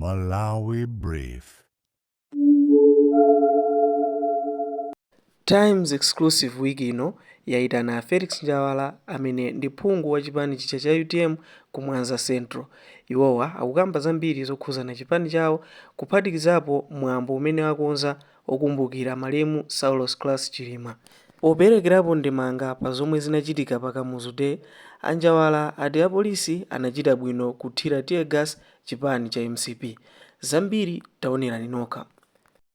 Malawi Brief. Times Exclusive week ino yaitana a Felix Njawala amene ndi phungu wa chipani chija cha UTM ku Mwanza Central. Iwowa akukamba zambiri zokhuzana chipani chawo kuphatikizapo mwambo umene akonza okumbukira malemu Saulos Klaus Chilima. Poperekerapo ndemanga pa zomwe zinachitika pa Kamuzu Day, a Njawala ati apolisi anachita bwino kuthira tear gas chipani cha MCP. Zambiri taonerani nokha.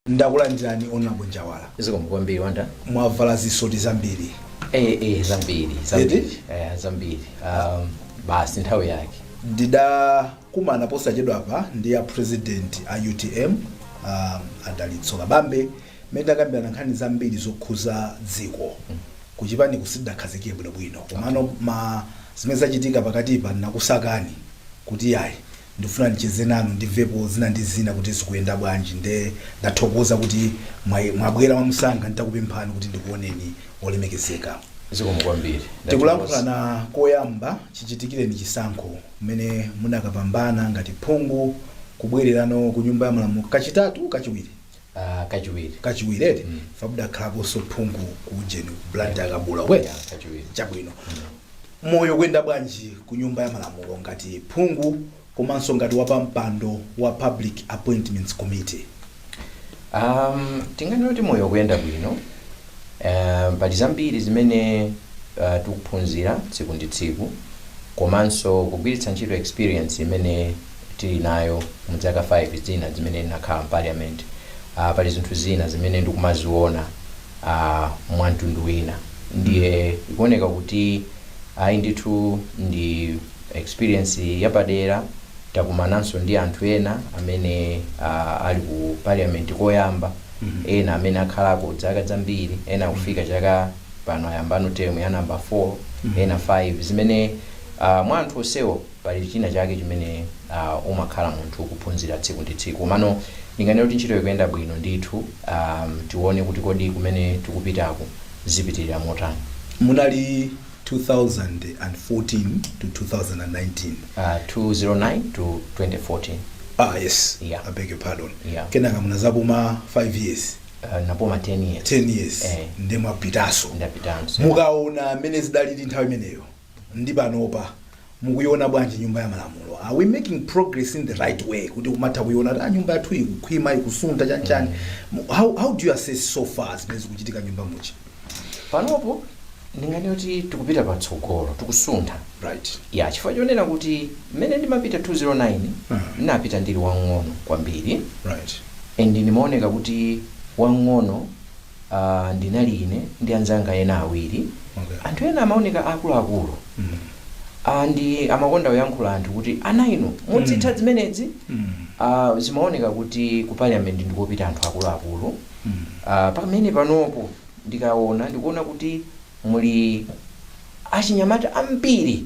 Ndakulandirani, Honorable Njawala. Zikomo kwambiri, Wanda. Mwavala zisoti zambiri. Eh, zambiri zambiri, zambiri, basi nthawi yake. Ndidakumana posachedwapa ndi a president a UTM, a Dalitso Kabambe, mmene takambirana nkhani zambiri zokhuza dziko. Kuchipani kusidakhazikike bwinobwino, komano ma zimene zachitika pakatipa nakusakani kuti yayi, ndifuna ndicheze nanu, ndimvepo zina ndi zina kuti zikuyenda bwanji. Nde ndathokoza kuti mwabwera mwamusanga nditakupemphani kuti ndikuoneni, olemekezeka. Zikomo kwambiri. Tikulankhulana koyamba chichitikireni chisankho mmene munakapambana ngati phungu kubwererano ku Nyumba ya Malamulo kachitatu, kachiwiri? Kachiwiri. Kachiwiri, eti? Fabudakhalaponso phungu ku ujeni, ku Blantyre, Kabula kwe? Yeah, kachiwiri. Chabwino. Moyo kuyenda bwanji ku Nyumba ya Malamulo ngati phungu komanso ngati wapampando wa Public Appointments Committee? Tinganene kuti moyo kuyenda bwino. Pali zambiri zimene tikuphunzira tsiku ndi tsiku, komanso kugwiritsa ntchito experience imene tili nayo mu zaka 5 zina zimene ndinakhala m'parliament. Pali zinthu zina zimene ndikumaziona mwa mtundu wina, ndiye ikuoneka kuti ayi ndithu, ndi experience yapadera. Takumananso ndi anthu ena amene ali ku parliament koyamba, ena amene akhalako zaka zambiri, ena akufika chaka pano ayambano term ya number 4, ena 5, zimene mwa anthu onsewo pali china chake chimene umakhala munthu kuphunzira tsiku ndi tsiku. Komano ndinganene kuti ntchito ikuyenda bwino ndithu. Tione kuti kodi kumene tikupitako zipitirira motani. Munali 2014 to 2019? 209 to 2014. Ah, yes. Yeah. I beg your pardon. Yeah. Kenaka munazapuma 5 years. Napuma 10 years. 10 years. Eh. Ndi mwapitanso. Ndapitanso. Mukaona mmene zidalili nthawi imeneyo ndi panopa, mukuiona bwanji Nyumba ya Malamulo? Are we making progress in the right way, kuti kumatha kuiona kuti, ah, nyumba yathu ikukhwima, ikusuntha, chanchani? How do you assess so far zimene zikuchitika nyumba muja? Panopo ndinganene kuti tikupita patsogolo, tikusuntha. Ya, chifukwa chonena kuti mmene ndimapita 209, ndinapita ndili wang'ono kwambiri and ndimaoneka kuti wang'ono, ndinali ine ndi anzanga ena awiri. Anthu ena amaoneka akuluakulu and amakonda kuyankhula anthu kuti, "Ana inu mudzitha zimenezi." Zimaoneka kuti ku parliament ndikopita anthu akuluakulu. Pamene panopo ndikaona, ndikuona kuti muli achinyamata ambiri.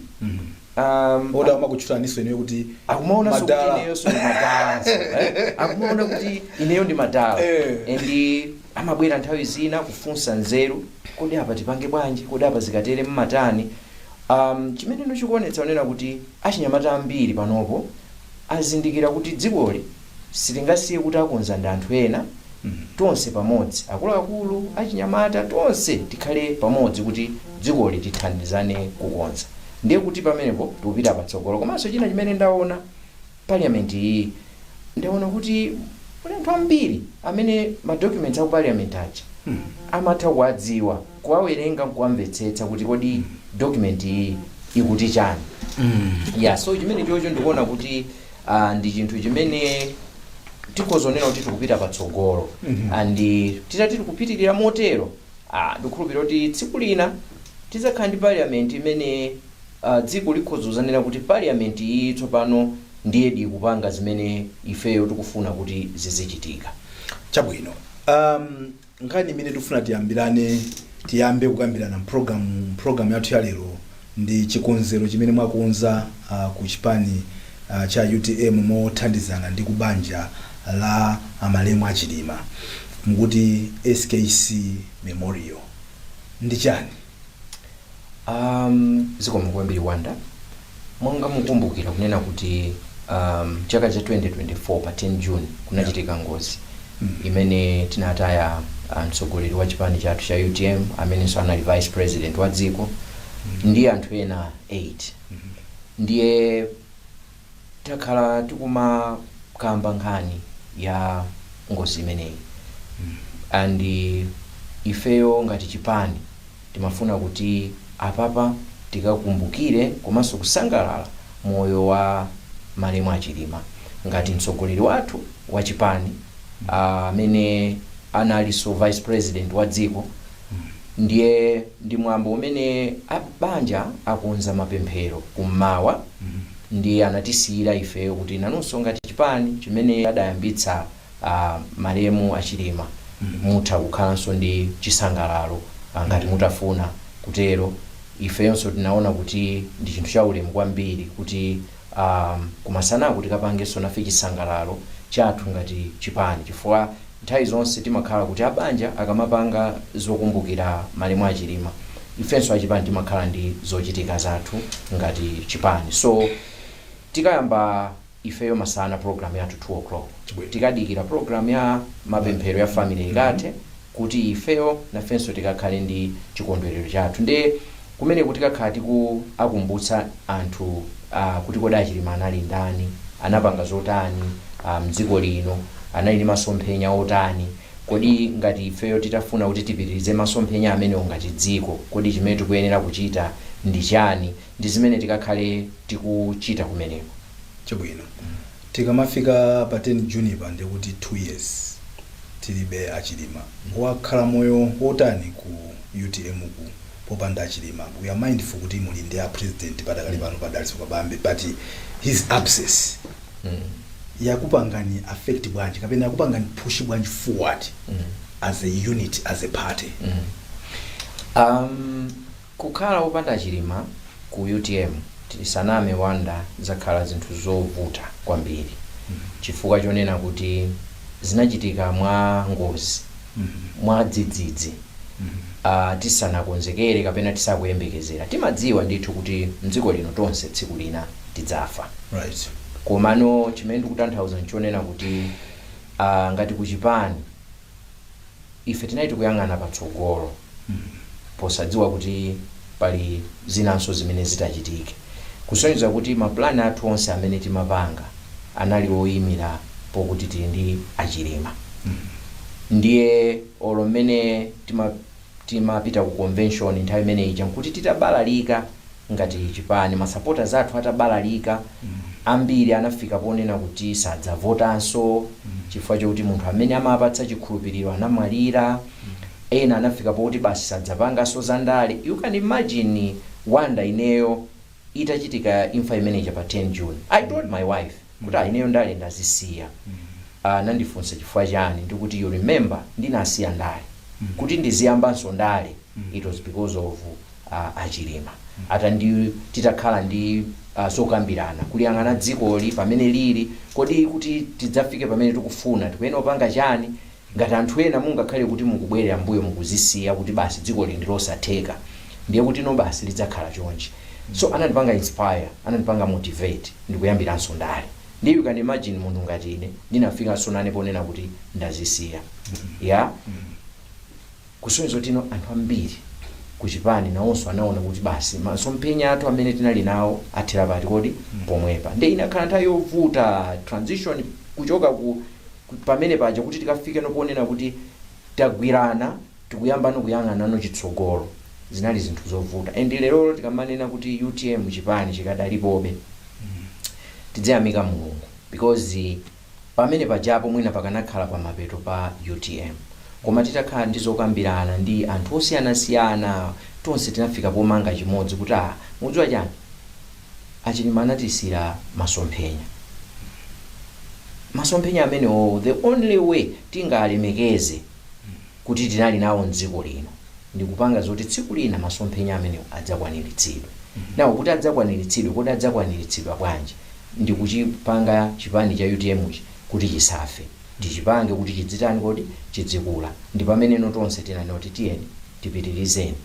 Oda amakutchulaninso ineyo kuti Akumaonanso kuti madala. Ineyonso ndi madalanso, eh? Akumaona kuti ineyo ndi madala. And amabwera nthawi zina kufunsa nzeru, "Kodi apa tipange bwanji? Kodi apa zikatere mmatani?" Chimene ndikuonetsa kunena kuti achinyamata ambiri panopo azindikira kuti dzikoli sitingasiye kuti akonza ndi anthu ena. Tonse pamodzi, akuluakulu, achinyamata, tonse tikhale pamodzi kuti dzikoli tithandizane kukonza. Ndiye kuti pamenepo tikupita patsogolo. Komanso china chimene ndaona, parliament iyi, ndaona kuti muli anthu ambiri amene ma documents aku parliament aja amatha kuwadziwa, kuwawerenga nkuwamvetsetsa kuti kodi document iyi ikuti chani. Yeah, so chimene chocho ndikuona kuti ndi chinthu chimene tikhozonena kuti tikupita patsogolo. And titati tikupitirira motero, ndikukhulupirira kuti tsiku lina tizakhala ndi parliament imene dziko likhozozanena kuti parliament iyi tsopano ndiye ikupanga zimene ifeyo tikufuna kuti zizichitika. Chabwino. Nkhani imene tikufuna tiyambirane, tiyambe kukambirana mpulogalamu yathu ya lero ndi chikonzero chimene mwakonza ku chipani cha UTM mothandizana ndi kubanja la amalemu aChilima. Mukuti SKC Memorial ndi chani? Zikomo kwambiri, Wanda. Monga mukumbukira kunena kuti Chaka cha 2024 pa 10 June kunachitika ngozi imene tinataya mtsogoleri wa chipani chathu cha UTM, amenenso anali vice president wa dziko, ndi anthu ena 8. Ndiye takhala tikumakamba nkhani ya ngozi imeneyi, and ifeyo ngati chipani timafuna kuti apapa tikakumbukire komanso kusangalala moyo wa malemu Achilima ngati mtsogoleri wathu wa chipani, amene analinso vice president wa dziko. Ndiye ndi mwambo umene abanja akonza mapemphero kummawa, ndiye anatisiyira ifeyo kuti nanunso ngati chipani chimene adayambitsa malemu Achilima mutha kukhalanso ndi chisangalalo ngati mutafuna kutero. Ifeyonso tinaona kuti ndi chinthu chaulemu kwambiri kuti kumasanaku tikapangenso nafe chisangalalo chathu ngati chipani, chifukwa nthawi zonse timakhala kuti abanja akamapanga zokumbukira malemu Achilima, ifenso achipani timakhala ndi zochitika zathu ngati chipani. So tikayamba ifeyo masana program yathu 2 o'clock. Tikadikira program ya mapemphero ya family ikathe kuti ifeyo nafenso tikakhale ndi chikondwerero chathu. Ndi kumene kuti tikakhala tiku akumbutsa anthu kuti kodi Achilima anali ndani, anapanga zotani mdziko lino, anali ndi masomphenya otani, kodi ngati ifeyo titafuna kuti tipitirize masomphenya amenewo ngati dziko, kodi chimene tikuyenera kuchita ndi chani? Ndi zimene tikakhale tikuchita kumeneko. Chabwino, tikamafika pa 10 June pa, ndikuti 2 years tilibe Achilima. Wakhala moyo wotani ku UTM ku popanda Achilima? We are mindful kuti muli ndi a president padakali pano, a Dalitso Kabambe, but his absence yakupangani affect bwanji kapena yakupangani push bwanji forward as a unit, as a party? Kukhala wopanda Chilima ku UTM, tisaname wanda, zakhala zinthu zovuta kwambiri, chifukwa chonena kuti zinachitika mwa ngozi, mwa dzidzidzi, tisanakonzekere kapena tisakuyembekezera. Timadziwa ndithu kuti mdziko lino tonse tsiku lina tidzafa. Komano chimene ndikutanthauza nchonena kuti ngati kuchipani ife tinali tikuyang'ana patsogolo posadziwa kuti pali zinanso zimene zitachitike, kusonyeza kuti mapulani athu onse amene timapanga anali oyimira pokuti tili ndi Achilima. Ndiye olo mmene timapita ku convention nthawi imene ija nkuti titabalalika ngati chipani, masupporters athu atabalalika, ambiri anafika ponena kuti sadzavotanso chifukwa chokuti munthu amene amapatsa chikhulupiriro anamwalira. Ena anafika pokuti basi, sadzapanganso zandale. You can imagine, wanda, ineyo itachitika imfa imeneja pa 10 June, I told my wife kuti, "Ah, ineyo ndale ndazisiya." Nandifunsa chifukwa chani, ndikuti, "You remember ndinasiya ndale kuti ndiziyambanso ndale, it was because of Achilima." Atandi titakhala ndi zokambirana kuliyang'ana dzikoli pamene lili, kodi kuti tidzafike pamene tikufuna tikuyenera kupanga chani? Ngati anthu ena mungakhale kuti mukubwerera mbuyo, mukuzisiya kuti basi, dziko li ndi losatheka, ndiye kuti no, basi, lidzakhala chonchi. So anandipanga inspire, anandipanga motivate ndikuyambiranso ndale. Ndiye you can imagine, munthu ngati ine ndinafikanso nane ponena kuti ndazisiya ya, kusonyeza kuti ino anthu ambiri kuchipani nawonso anaona kuti basi, masomphenya athu amene tinali nawo athera pati kodi? Pomwepa. Ndi inakhala nthawi yovuta, transition kuchoka ku pamene paja kuti tikafike noponena kuti tagwirana, tikuyambano kuyang'anano chitsogolo, zinali zinthu zovuta. And lerolo tikamanena kuti UTM chipani chikadalipobe, tidziyamika Mulungu, because pamene pajapo mwina pakanakhala pamapeto pa UTM. Koma titakhala ndi zokambirana ndi anthu osiyanasiyana, tonse tinafika pomanga chimodzi kuti, ah, mudziwa chani, Achilima anatisiyira masomphenya. Masomphenya amenewo, the only way tingalemekeze kuti tinali nawo mdziko lino ndikupanga zoti tsiku lina masomphenya amenewo adzakwaniritsidwe. Nawo kuti adzakwaniritsidwe, kodi adzakwaniritsidwa bwanji? Ndikuchipanga chipani cha UTM chi kuti chisafe, tichipange kuti chidzitani kodi? Chidzikula. Ndi pameneno tonse tinanena kuti tiyeni tipitirizeni.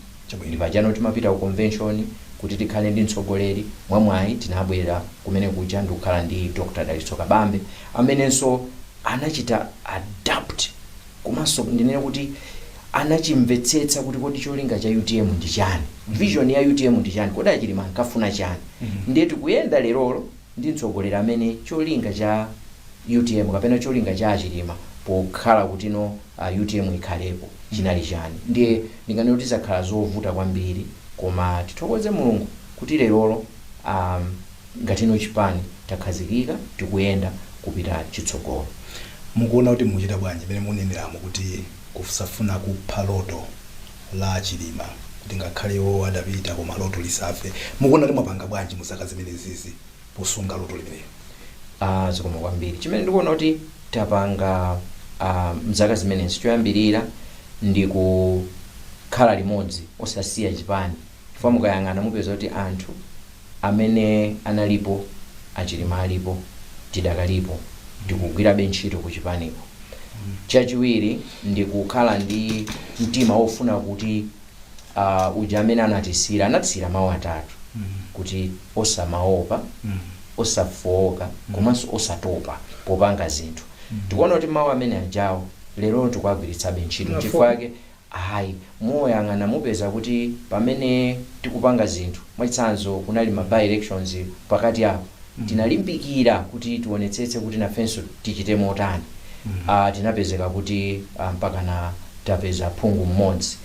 Ndi pajano timapita ku convention. Kuti tikhale ndi mtsogoleri mwamwayi, tinabwera kumene kuja ndikukhala ndi Dr Dalitso Kabambe, amenenso anachita adapt, komanso ndinene kuti anachimvetsetsa kuti kodi cholinga cha UTM ndi chani, vision ya UTM ndi chani, kodi aChilima ankafuna chani. Ndiye tikuyenda lerolo ndi mtsogoleri amene cholinga cha UTM kapena cholinga cha aChilima pokhala kuti no UTM ikhalepo chinali chani. Ndiye ndinganene kuti zakhala zovuta kwambiri, koma tithokoze Mulungu kuti lerolo ngatino chipani takhazikika, tikuyenda kupita chitsogolo. Mukuona kuti muchita bwanji mmene muneneramo kuti kusafuna kupha loto la Chilima, kuti ngakhale iwo adapita koma loto lisafe? Mukuona kuti mwapanga bwanji mu zaka zimene zizi posunga loto limenelo? Zikomo kwambiri. Chimene ndikuona kuti tapanga mzaka zimenezi, choyambirira ndi kukhala limodzi, osasiya chipani, chifukwa mukayang'ana mupeza kuti anthu amene analipo aChilima alipo, tidakalipo, tikugwirabe ntchito ku chipaniko. Chachiwiri ndi kukhala ndi mtima wofuna kuti uja amene anatisiyira mawu atatu kuti osamaopa, osafowoka komanso osatopa popanga zinthu. Tikuona kuti mawu amene ajawo lero tikuagwiritsabe ntchito. Chifukwa yake ayi, moyang'ana mupeza kuti pamene tikupanga zinthu, mwachitsanzo kunali ma by elections pakati apo, tinalimbikira kuti tionetsetse kuti nafenso tichite motani. Tinapezeka kuti mpakana tapeza phungu mmodzi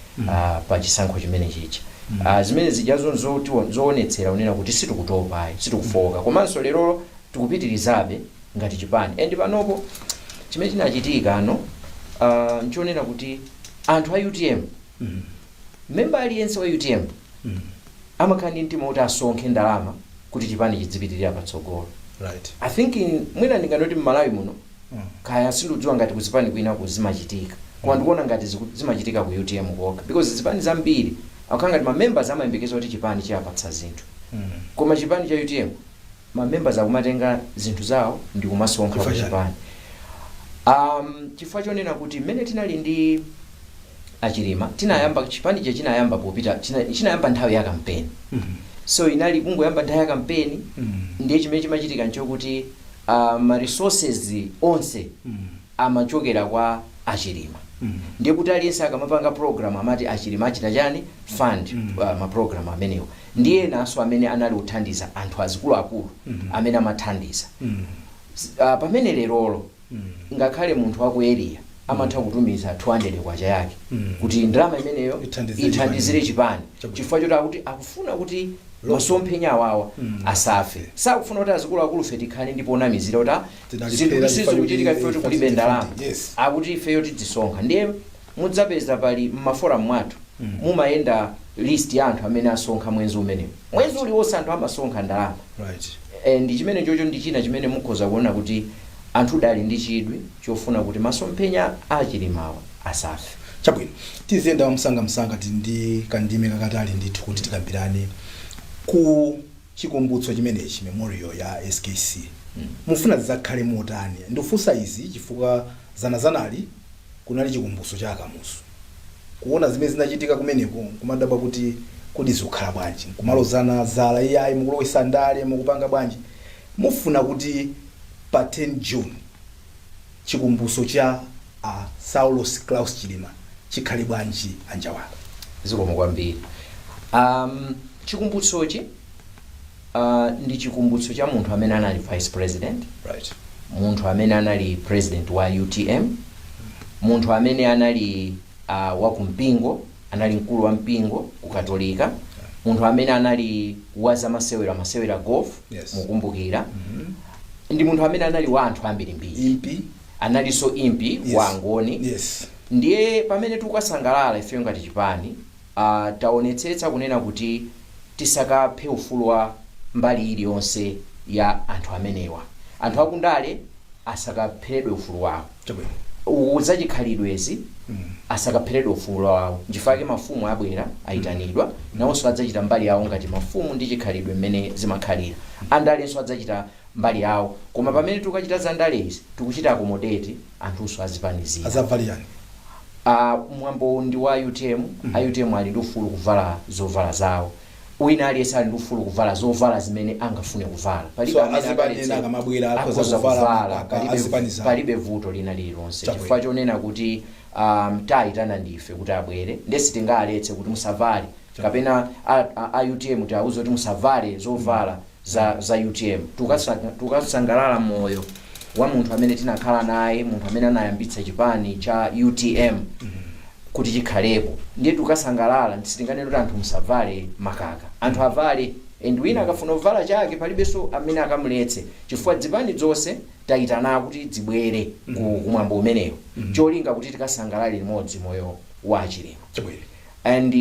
pa chisankho chimene chicha. Zimene zijazo zoonetsera kunena kuti sitikutopa ayi, sitikufowoka, komanso lero tikupitirizabe ngati chipani. And panopo chimene chinachitika ano nchonena kuti anthu a UTM, memba aliyense wa UTM amakhala ndi mtima kuti asonkhe ndalama kuti chipani chidzipitirira patsogolo. I think mwina ndinganoti m'Malawi muno, kaya sindidziwa ngati kuzipani kwina kuzimachitika, koma ndikuona ngati zimachitika ku UTM kokha, because zipani zambiri akukhala ngati ma members amayembekeza kuti chipani chiyapatsa zinthu, koma chipani cha UTM ma members akumatenga zinthu zawo ndi kumasonkha Chifukwa ku chani? chipani, chifukwa chonena kuti mmene tinali ndi aChilima, tinayamba chipanicho chinayamba popita chinayamba nthawi ya kampeni. So inali kungoyamba nthawi ya kampeni. Ndiye chimene chimachitika nchokuti ma resources onse amachokera kwa aChilima. Ndiye kuti aliyense akamapanga program amati aChilima achita chani, fund ma program amenewo, ndiye enanso amene anali kuthandiza, anthu azikuluakulu amene amathandiza. Pamene lerolo ngakhale munthu waku area amatha kutumiza 200 kwacha yake kuti ndalama imeneyo ithandizire ithandizire chipani, Chabwino. chifukwa choti akuti akufuna kuti masomphenya awawa asafe. Sakufuna kuti azikuluakulu fe tikhale ndipo onamizira kuti Tidaliphera zinthu sizikuchitika chifukwa ife kuti kulibe ndalama. Akuti ifeyo tidzisonkha. Ndiye mudzapeza pali mmaforamu mwathu mumayenda list ya anthu amene asonkha mwezi umenewo. Mwezi uliwonse anthu amasonkha ndalama. Ndi chimene chocho ndi china chimene mukhoza kuona kuti anthu dali ndi chidwi chofuna kuti masomphenya aChilimawa asafe. Chabwino, tiziyenda msangamsanga, tili ndi kandime kakatali ndithu kuti tikambirane ku chikumbutso chimenechi, memorial ya SKC. Mufuna zidzakhale motani? Ndikufunsa izi chifukwa zanazanali kunali chikumbutso cha aKamuzu. Kuona zimene zinachitika kumeneko nkumadabwa kuti kodi zikukhala bwanji, nkumalozana zala, iyayi, mukulowesa ndale, mukupanga bwanji. Mufuna kuti pa 10 June chikumbutso cha a Saulos Klaus Chilima chikhale bwanji, aNjawala? Zikomo kwambiri. Chikumbutsochi ndi chikumbutso cha munthu amene anali vice president, munthu amene anali president wa UTM, munthu amene anali wa kumpingo, anali mkulu wa mpingo ku Katolika, munthu amene anali wa zamasewero, amasewera golf, mukumbukira, ndi munthu amene anali wa anthu ambirimbiri. Impi. Analinso impi wa Angoni. Ndiye pamene tikukasangalala ifeyo ngati chipani, taonetsetsa kunena kuti tisakaphe ufulu wa mbali iliyonse ya anthu amenewa. Anthu akundale asakapheredwe ufulu wawo, zachikhalidwezi asakapheredwe ufulu wawo. Nchifukwa mafumu abwera, ayitanidwa, nawonso adzachita mbali yawo ngati mafumu ndi chikhalidwe mmene zimakhalira. Andalenso adzachita mbali yawo, koma pamene tikukachita za ndale izi, tikuchita accommodate anthunso azipanizira. Azavala yani? Mwambo ndi wa UTM. A UTM ali ndi ufulu kuvala zovala zawo. Wina aliyense ali ndi ufulu kuvala zovala zimene angafune kuvala. Palibe So, amene azipani ena akamabwera akhoza akhoza kuvala kuvala, makaka, azipani zawo. Palibe vuto lina lililonse, Chabwino. chifukwa chonena kuti tayitana ndife kuti abwere, nde sitingaletse kuti musavale, kapena a UTM tiawuze kuti musavale zovala za UTM. Tukasangalala moyo wa munthu amene tinakhala naye, munthu amene anayambitsa chipani cha UTM kuti chikhalepo, ndiye tukasangalala. Sitinganene kuti anthu musavale makaka. Anthu avale, and wina akafuna kuvala chake palibenso amene akamuletse, chifukwa zipani zonse tayitana kuti zibwere kumwambo umenewo, cholinga kuti tikasangalale limodzi moyo wa Chilima. And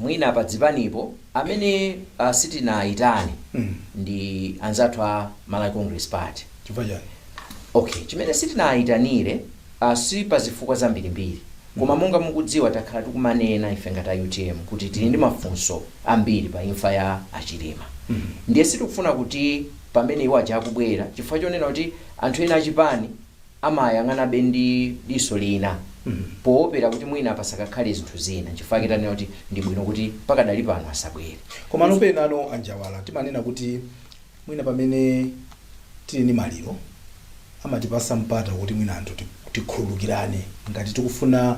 mwina pa zipanipo amene sitinayitane ndi anzathu a Malawi Congress Party. Chifukwa chani? Okay, chimene sitinayitanire si pa zifukwa zambirimbiri, koma monga mukudziwa, takhala tikumanena ife ngati a UTM kuti tili ndi mafunso ambiri pa imfa ya Achilima. Ndiye sitikufuna kuti pamene iwo aja akubwera, chifukwa chonena kuti anthu ena achipani amayang'anabe ndi diso lina, poopera kuti mwina pasakakhale zinthu zina, chifukwa tanena kuti ndi bwino kuti pakadali pano asabwere. Koma nopenano, Anjawala, timanena kuti mwina pamene tili ndi maliro amatipasa mpata kuti mwina anthu tikhululukirane. Ngati tikufuna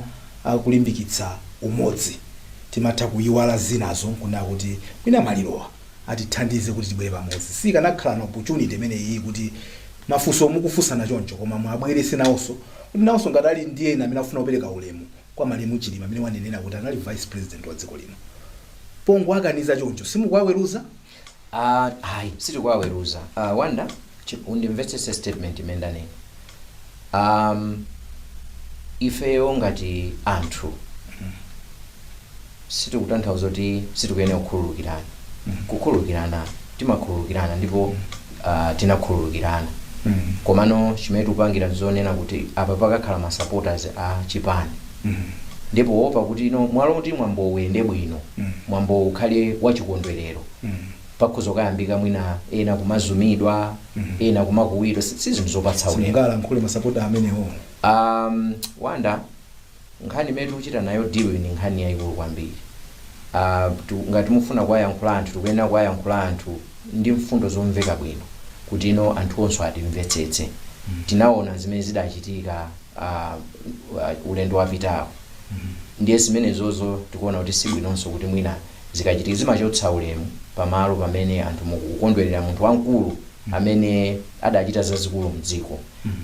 kulimbikitsa umodzi, timatha kuyiwala zinazo nkunena kuti mwina malirowa atithandize kuti tibwere pamodzi. Sikanakhala na opportunity imene iyi kuti mafunso mukufunsana choncho, koma mwabwerese nawonso kuti nawonso ngati ali ndi ena amene afuna kupereka ulemu kwa malemu Chilima, amene wanenera kuti anali vice president wa dziko lino, pongo akaniza choncho, simukuwaweruza? Ayi, sitikuwaweruza. Wanda, undimvetsese statement imene ndanena. Ifeyo ngati anthu sitikutanthauza kuti sitikuyenera kukhululukirana. Kukhululukirana timakhululukirana, ndipo tinakhululukirana. Komano chimene tikupangira nzonena kuti apa pakakhala ma supporters a chipani, ndipo wopa kuti ino mwalo kuti mwambo uyende bwino, mwambo ukhale wachikondwerero, pakhoza kukayambika mwina ena kumazumidwa, ena kumakuwidwa. Si zinthu zopatsa ulemu. Simungalankhule masapota amenewo? Wanda, nkhani imene tikuchita nayo deal ni nkhani yayikulu kwambiri. Ngati mufuna kuwayankhula anthu, tikuyenera kuwayankhula anthu ndi mfundo zomveka bwino kuti ino anthu onso atimvetsetse. Tinaona zimene zidachitika ulendo wapitawo, ndiye zimenezozo tikuona kuti sibwinonso kuti mwina zikachitika zimachotsa ulemu pamalo pamene anthu mukukondwerera munthu wamkulu amene adachita zazikulu mdziko.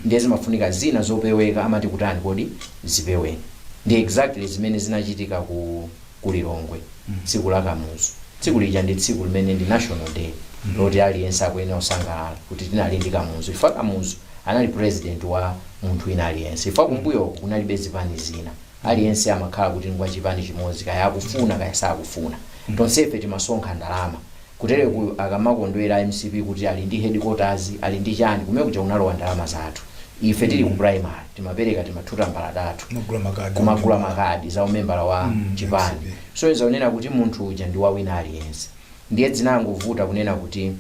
Ndiye zimafunika zina zopeweka, amati kutani kodi, zipeweni. Ndi exactly zimene zinachitika ku Lilongwe tsiku la Kamuzu. Tsiku lija ndi tsiku limene ndi national day loti aliyense akuyenera kusangalala kuti tinali ndi Kamuzu. Ifa Kamuzu anali president wa munthu wina aliyense. Ifa kumbuyoko kunalibe zipani zina, aliyense amakhala kuti ngwa chipani chimodzi, kaya akufuna kaya sakufuna, tonsefe timasonkha ndalama. Kutereku akamakondwera MCP kuti ali ndi headquarters, ali ndi chani, kumene kuja kunalowa ndalama zathu. Ife tili ku primary timapereka timathuta mbala tathu kumagula makadi, kumagula makadi za umembala wa chipani. MCP. So izaonena kuti munthu uja ndi wa wina aliyense. Ndiye dzinangovuta kunena kuti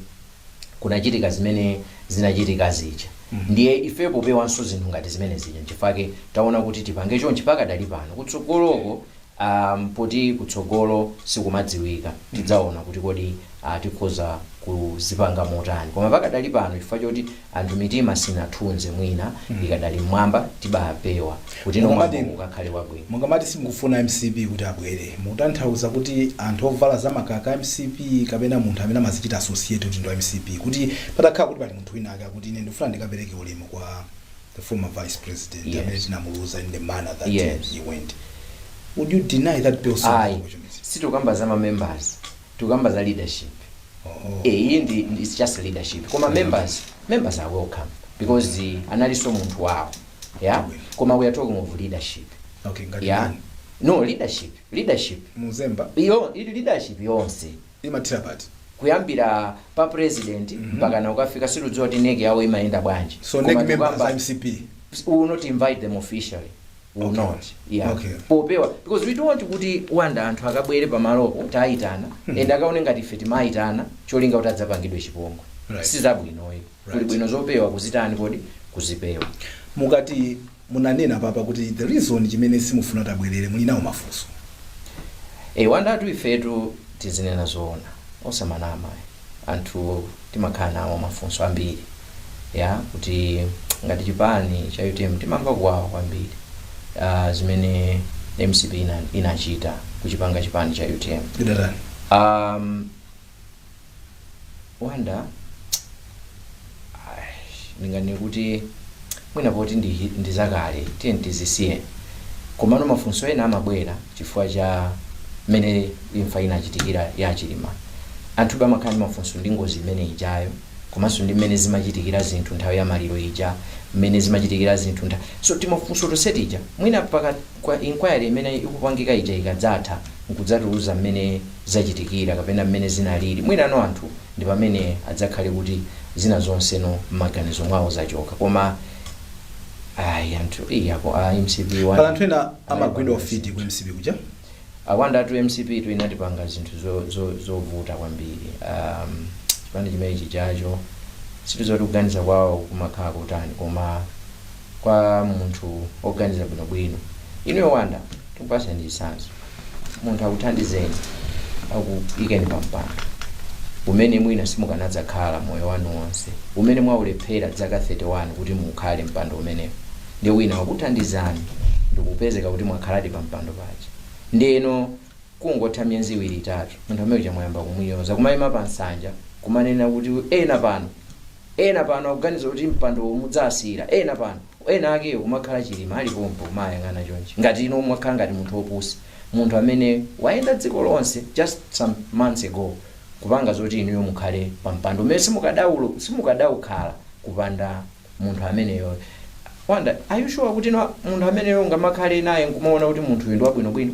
kunachitika zimene zinachitika zija. Ndiye ife popewanso zinthu ngati zimene zija, nchifukwa taona kuti tipange chonchi pakadali pano. Kutsogoloko, poti kutsogolo sikumadziwika, tidzaona kuti kodi tikhoza kuzipanga motani. Koma pakadali pano, chifukwa choti anthu mitima sinathunze, mwina ikadali mmwamba, tibapewa kuti no mwambo ukakhale wabwino. Mungamati simukufuna MCP kuti abwere, mukutanthauza kuti anthu ovala zamakaka MCP, kapena munthu amene amazichita associate kuti ndi wa MCP? Kuti patakhala kuti pali munthu wina ake akuti ine ndikufuna ndikapereke ulemu kwa the former vice president amene tinamuluza in the manner that he went, would you deny that person that Ayi, opportunity? sitikukamba za ma members, tikukamba za leadership. Oh. Iyi ndi it's just leadership, koma members are welcome because analinso munthu wawo, yeah. Koma we are talking of leadership. Okay, ngati Yeah. ndani? No, leadership. Muzemba? Iyo ili leadership yonse. Imathira pati? Kuyambira pa president mpaka na ukafika, situdziwa kuti NEC yawo imayenda bwanji. So Koma NEC members MCP? We will not invite them officially. We will not, yeah. Popewa, because we don't want kuti, Wanda, anthu akabwere pamalopo tayitana and akaone ngati ife timayitana cholinga kuti adzapangidwe chipongwe. Sizabwinoyo. Kuli bwino zopewa kuzitani kodi, kuzipewa. Mukati munanena papa kuti the reason chimene simufuna tabwerere, muli nawo mafunso. Wandatu, ifetu Tizinena zoona, osamanama. Anthu timakhala nawo mafunso ambiri ya kuti ngati chipani cha UTM timamva kuwawa kwambiri zimene MCP inachita kuchipanga chipani cha UTM. Idatani? Wanda, ndinganene kuti mwina poti ndi zakale, tiye tizisiye. Komano mafunso ena amabwera chifukwa cha mmene imfa inachitikira ya Chilima. Anthu amakhala ndi mafunso ndi ngozi imene ijayo, komanso ndi mmene zimachitikira zinthu nthawi ya maliro ija, mmene zimachitikira zinthu so timafunso tonse tija, mwina paka kwa inquiry imene ikupangika ija ikadzatha nkudzatiuza mmene zachitikira kapena mmene zinalili, mwinano anthu ndi pamene adzakhale kuti zina zonseno m'maganizo mwawo zachoka. Koma ayi, anthu iyako a MCP Pala anthu ena amagwidwa ufiti ku MCP kuja. Awanda atu MCP tu inatipanga zinthu zovuta kwambiri. Chipani chimene chijacho situzoti kuganiza kwawo kumakhala kutani, koma kwa munthu oganiza bwinobwino, inuyo Wanda, tikupaseni chitsanzo: munthu akuthandizeni, akuyikeni pa mpando umene mwina simukanadzakhala moyo wanu wonse, umene mwaulephera zaka 31 kuti mukhale mpando umenewo, ndi wina wakuthandizani ndikupezeka kuti mwakhaladi pa mpando paja, ndeno kungotha miyezi 2, 3, munthu amene uja mwayamba kumwinyoza, kumayima pa nsanja kumanena kuti ena pano, ena pano akuganiza kuti mpando mudzasiyira ena pano, ena akeyo kumakhala Chilima alipompo, kumayang'ana chonchi ngati ino mwakhala ngati munthu wopusa, munthu amene wayenda dziko lonse just some months ago kupanga zoti inuyo mukhale pa mpando umene simukadaukhala kupanda munthu ameneyo. Wanda, are you sure kuti no munthu ameneyo ungamakhale naye nkumaona kuti munthu uyu ndi wabwinobwino?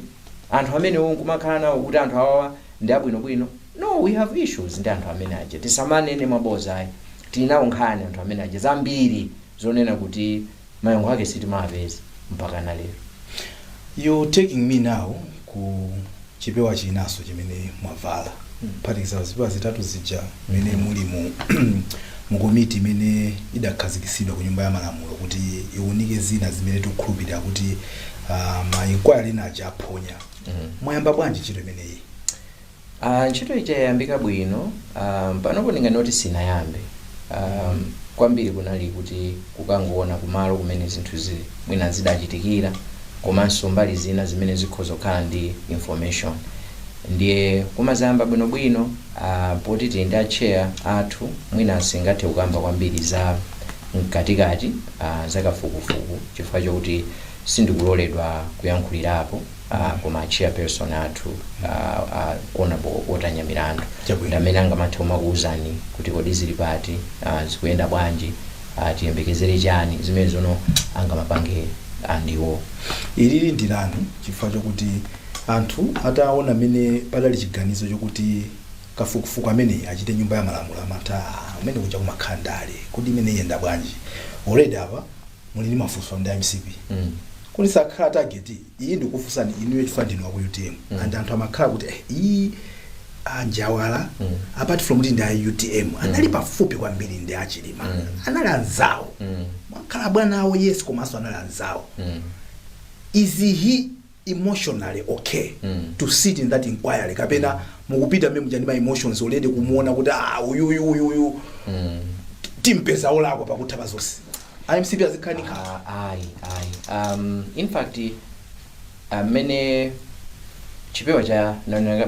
Anthu amenewo nkumakhala nawo kuti anthu awawa ndi abwinobwino? No, we have issues ndi anthu amene aja. Tisamanene mwaboza ayi, tili nawo nkhani anthu amene aja zambiri zonena kuti mayankho ake sitimapeza mpaka na lero. You taking me now ku chipewa chinaso chimene mwavala, kuphatikiza zipewa zitatu zija, mmene muli mu komiti imene idakhazikitsidwa ku Nyumba ya Malamulo kuti iwunike zina zimene tikukhulupirira kuti ma inquiry ena aja aphonya. Mwayamba bwanji ntchito imeneyi? Ntchito ija yayambika bwino. Panopo ndinganoti sinayambe. Kwambiri kunali kuti kukangoona kumalo kumene zinthu mwina zidachitikira, komanso mbali zina zimene zikhoza kukhala ndi information. Ndiye kumazayamba bwinobwino, poti tili ndi achair athu, mwina singathe kukamba kwambiri za mkatikati za kafukufuku chifukwa chokuti sindikuloledwa kuyankhulirapo, koma chairperson athu, Honorable Walter Nyamilandu, Chabwino. ndi amene angamathe kumakuwuzani kuti kodi zili pati, zikuyenda bwanji, tiyembekezere chani, zimene zono angamapange ndiwo. Ilili ndi lanu chifukwa chokuti anthu ataona mmene padali chiganizo chokuti kafukufuku ameneyi achite Nyumba ya Malamulo, amati, "Ah, umene kuja kumakhala ndale, kodi imene iyenda bwanji?" Already apa muli ndi mafunso ndi MCP kuti sakhala target iyi. Ndikufunsani inuyo chifukwa ndinu waku UTM and anthu amakhala kuti iyi Anjawala, apart from kuti ndi a UTM, anali pafupi kwambiri ndi Achilima, anali anzawo, mwakhala bwana awo, yes, komanso anali anzawo. Is he emotionally okay to sit in that inquiry, kapena mukupita mmene muja ndi ma emotions already, kumuona kuti ah, uyu uyu uyu uyu timpeza olakwa pakutha pa zonse, MCP azikhala ndi nkhawa? Ah, ayi ayi, in fact amene chipewa cha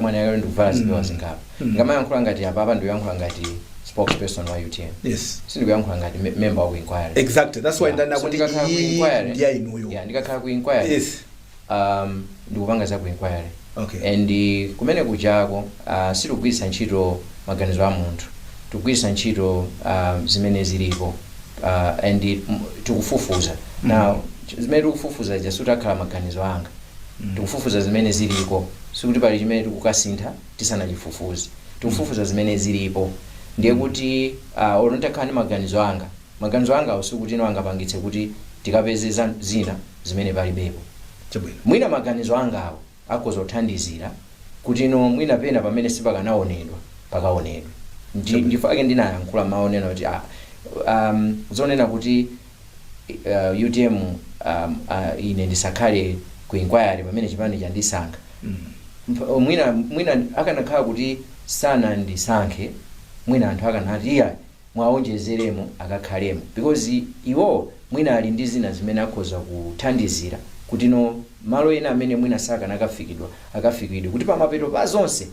mwana yake ndikuvala zipewa zingapo, ngamayankhula ngati apapa ndikuyankhula ngati spokesperson wa UTM, sindikuyankhula ngati member wa inquiry. Exactly, that's why ndana So kuti ndikakhala ku iyi inquiry, ndi ya inuyo. Yeah, ndikakhala ku inquiry, ndikupanga za ku inquiry. And kumene kujako sitikugwiritsa ntchito maganizo a munthu, tikugwiritsa ntchito zimene zilipo, and tikufufuza. Now zimene tikufufuza ja sitakhala maganizo anga, tikufufuza zimene ziliko. Sikuti pali chimene tikukasintha tisanachifufuze, tikufufuza zimene zilipo. Ndiye kuti olo nditakhala ndi maganizo anga, maganizo anga sikuti ino angapangitse kuti tikapeze zina zimene palibepo. Mwina maganizo angawo akhoza kuthandizira kuti ino mwina pena pamene sipakanaonedwa pakaonedwe. Ndifake ndinayankhula maonena kuti zonena kuti UTM, ine ndisakhale ku inquiry pamene chipani chandisankha. Mwina akanakhala kuti sanandisankhe, mwina anthu akanati, "Iya, mwaonjezeremo akakhalemo," because iwo mwina ali ndi zina zimene akhoza kuthandizira kuti no, malo ena amene mwina sakanakafikidwa akafikidwe, kuti pamapeto pa zonse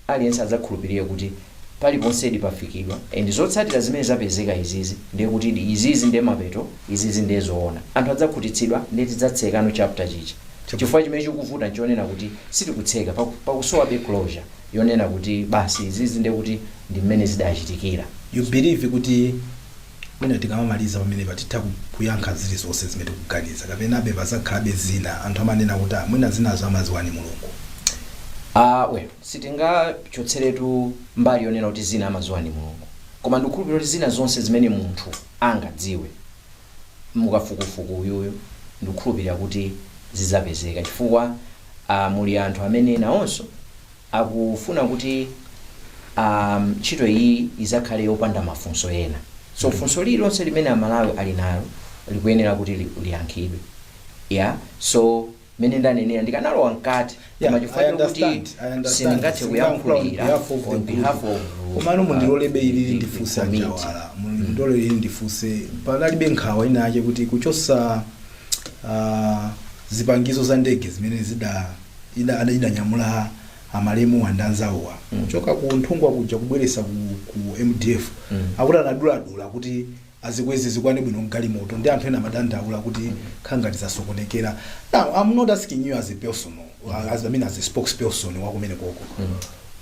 aliyense adzakhulupirire kuti paliponsedi pafikidwa, and zotsatira zimene zapezeka izizi, ndiye kuti izizi ndiye mapeto, izizi ndiye zoona, anthu adzakhutitsidwa, ndiye tidzatsekano chapter chicha. Chifukwa chimene chikuvuta nchonena kuti sitikutseka, pakusowabe closure yonena kuti basi, izizi ndiye kuti ndi mmene zidachitikira. You believe kuti mwina tikamamaliza pamene patitha kuyankha zilizonse zimene tikuganiza, kapenabe pazakhalabe zina? Anthu amanena kuti, "Ah, mwina zinazo amaziwani Mulungu." Ah, well, sitingachotseretu mbali yonena kuti zina amaziwa ni Mulungu, koma ndikukhulupirira kuti zina zonse zimene munthu angadziwe mukafukufuku uyuyu, ndikukhulupirira kuti zizapezeka, chifukwa muli anthu amene nawonso akufuna kuti ntchito iyi izakhale yopanda mafunso ena. So funso lililonse limene Amalawi ali nalo likuyenera kuti liyankhidwe. Yeah, so mene ndanenera, ndikanalowa mkati, koma chifukwa chokuti sindingathe kuyankhulira on behalf of Komano mundilolebe ilili ndifunse. Committee. Anjawala, mundilole ilili ndifunse. Panalibe nkhawa ina yake kuti kuchosa zipangizo za ndege zimene zida idanyamula amalemu andanzawowa kuchoka ku Nthungwa kuja kubweresa ku MDF, akuti anaduladula kuti azikweze zikwane bwino mgalimoto, ndi anthu ena amadandaula kuti khangati zasokonekera? Now I'm not asking you as a person, as, I mean, as a spokesperson wakumene koko.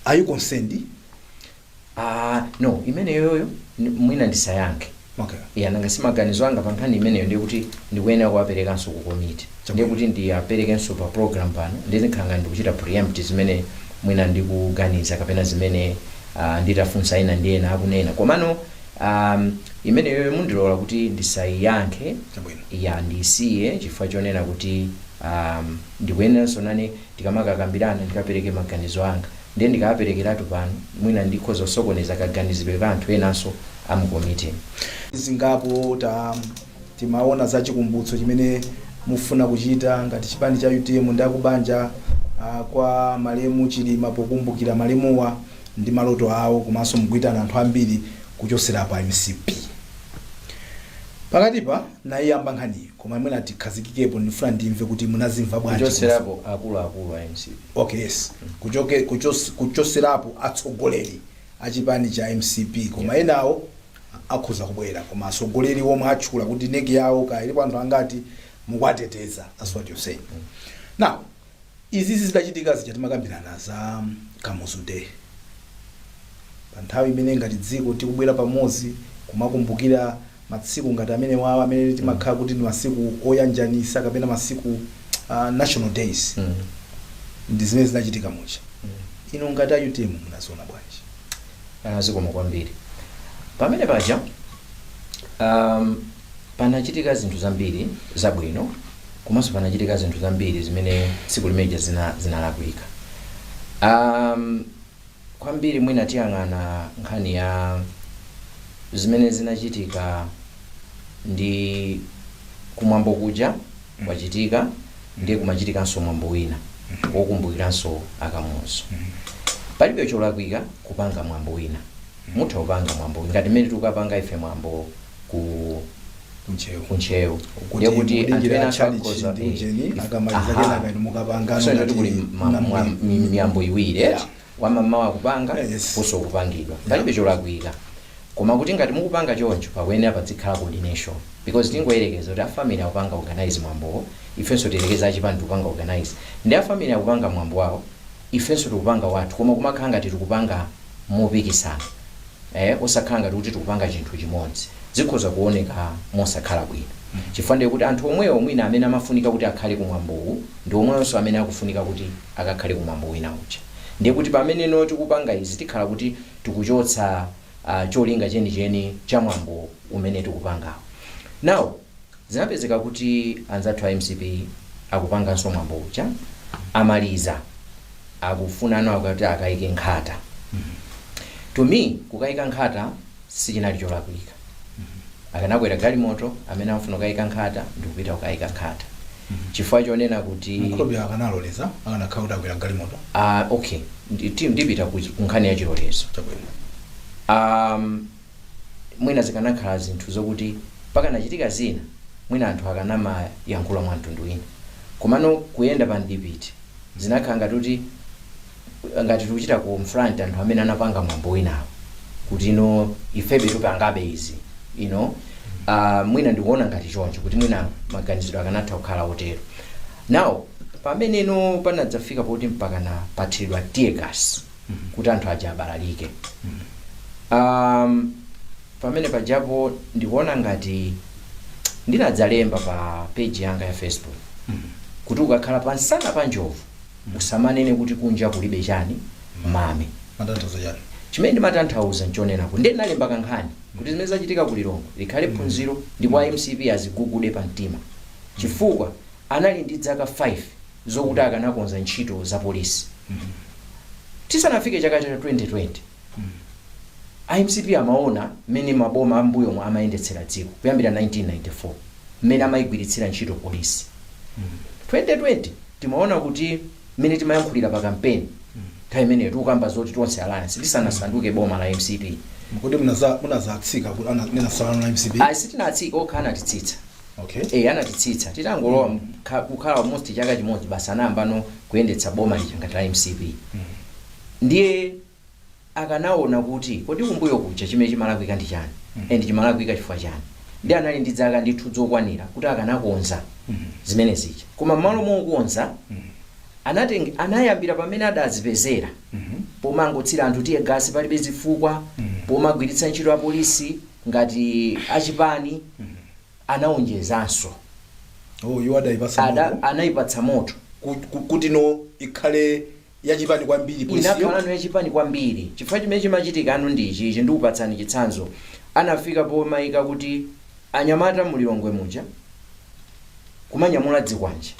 Are you concerned? Ah, no, imeneyoyo mwina ndisayankhe. Ya, nanga si maganizo anga pa nkhani imeneyo ndiye kuti ndikuyenera kuwaperekanso ku komiti, ndiye kuti ndiyaperekenso pa program pano, ndizikhala ndikuchita preempt zimene mwina ndikuganiza kapena zimene nditafunsa ena ndi ena akunena. Komano imeneyoyo mundilola kuti ndisayiyankhe. Ya, ndisiye, chifukwa chonena kuti ndikuyeneranso nane tikamakakambirana ndikapereke maganizo anga, ndiye ndikawaperekeratu pano mwina ndikhoza kusokoneza kaganizidwe ka anthu enanso amukomiti. Zingapo ta timaona za chikumbutso chimene mufuna kuchita ngati chipani cha UTM ndi akubanja kwa malemu Chilima, pokumbukira malemuwa ndi maloto awo, komanso mukuitana anthu ambiri kuchosera pa MCP. Pakatipa nayiyamba nkhaniyi, koma mwina tikhazikikepo. Ndifuna ndimve kuti munazimva bwanji. Kuchoserapo akuluakulu a MCP. Okay, yes, kuchoserapo atsogoleri achipani cha MCP, koma enawo akhoza kubwera, koma atsogoleri omwe atchula kuti NEC yawo kaya ilipo anthu angati, mukwateteza. That's what you're saying. Now izi zidachitika zija timakambirana za Kamuzu Day, pa nthawi imene ngati dziko tikubwera pamodzi kumakumbukira masiku ngati amene wawa, amene timakhala kuti ndi masiku oyanjanisa kapena masiku national days, ndi zimene zinachitika mucha. Inu ngati a UTM munaziona bwanji? Zikomo kwambiri. Pamene paja panachitika zinthu zambiri zabwino, komanso panachitika zinthu zambiri zimene tsiku limeja zinalakwika kwambiri. Mwina tiyang'ana nkhani ya zimene zinachitika ndi kumwambo kuja kwachitika, ndiye kumachitikanso mwambo wina wokumbukiranso Akamuzu. Palibe cholakwika kupanga mwambo wina, mutha kupanga mwambo wina ngati mmene tikukapanga ife mwambo ku Kuntcheu. Kuntcheu. Kuti Ndiye kuti anthu mudikira ena tchalichi akhoza ndi ujeni, akamaliza kenaka inu mukapangano. So ngati ndoti kuli miyambo iwiri, wamamawa kupanga, kuso kupangidwa, palibe cholakwika. Koma kuti ngati mukupanga choncho, pakuyenera padzikhala coordination, because tingoyerekeza kuti afamily akupanga organize mwambowo, ifenso tiyerekeza achipani tikupanga organize, ndi afamily akupanga mwambo wawo, ifenso tikupanga wathu, koma kumakhala ngati tikupanga mopikisana, osakhala ngati kuti tikupanga chinthu chimodzi, zikhoza kuoneka mosakhala bwino, chifukwa ndiye kuti anthu omwewo mwina amene amafunika kuti akhale kumwambowu ndi omwewonso amene akufunika kuti akakhale kumwambo wina uja. Ndiye kuti pamene no tikupanga izi, tikhala kuti tikuchotsa cholinga chenicheni cha mwambo umene tikupangawo. Now zinapezeka kuti anzathu a MCP akupanganso mwambo uja, amaliza, akufunano akuti akayike nkhata. To me, kukayika nkhata sichinali cholakwika. Akanakwera galimoto amene amafuna kukayika nkhata ndikupita kukayika nkhata. Chifukwa chonena kuti Mkhulupirira akanaloleza akanakhala kuti akwera galimoto? Okay, ndipita ku nkhani ya chilolezo. Chabwino. Mwina zikanakhala zinthu zokuti pakanachitika zina, mwina anthu akanamayankhula mwa mtundu wina, komano kuyenda pa mdipiti zinakhala ngati kuti ngati tikuchita confront anthu amene anapanga mwambo winawo kuti ino ifebe tipangabe izi. Mwina ndikuona ngati choncho, kuti mwina maganizidwe akanatha kukhala otero. Now pameneno panadzafika poti mpakana pathiridwa tear gas kuti anthu aja abalalike. Pamene pajapo ndikuona ngati ndinadzalemba pa page yanga ya Facebook kuti ukakhala pansana pa njovu usamanene kuti kunja kulibe chani, mame. Matanthauzo chani? Chimene ndimatanthauza nchonena kuti ndinalemba kankhani kuti zimene zachitika ku Lilongwe likhale phunziro, ndipo a MCP azigugude pa mtima, chifukwa anali ndi zaka 5 zokuti akanakonza ntchito za polisi. Tisanafike chaka cha 2020, MCP amaona mmene maboma ambuyomo amayendetsera dziko kuyambira 1994, mmene amayigwiritsira ntchito polisi. 2020 timaona kuti mmene timayankhulira pa kampeni nthawi imeneyo, tikukamba zoti Tonse Alliance lisanasanduke boma la MCP. Kuti munazatsika kuti ninasalana na MCP? Ayi, sitinatsika, okha anatitsitsa. Anatitsitsa titangolowa kukhala almost chaka chimodzi basi, anayambano kuyendetsa boma lija ngati la MCP. Ndiye akanaona kuti kodi kumbuyo kuja chimene chimalakwika ndi chani and chimalakwika chifukwa chani, ndi anali ndi zaka ndithu zokwanira kuti akanakonza zimene zija, koma m'malo mokonza anayambira pamene adazipezera pomangotsira anthu tear gas palibe zifukwa, pomagwiritsa ntchito apolisi ngati achipani, anaonjezanso. Oh, iwo adayipatsa moto. Anayipatsa moto. Kuti no ikhale yachipani kwambiri polisiyo. Inakhalano yachipani kwambiri, chifukwa chimene chimachitika anu ndi ichi. Ndikupatsani chitsanzo. Anafika pomayika kuti anyamata mulilongwe muja kumanyamula dzikwanje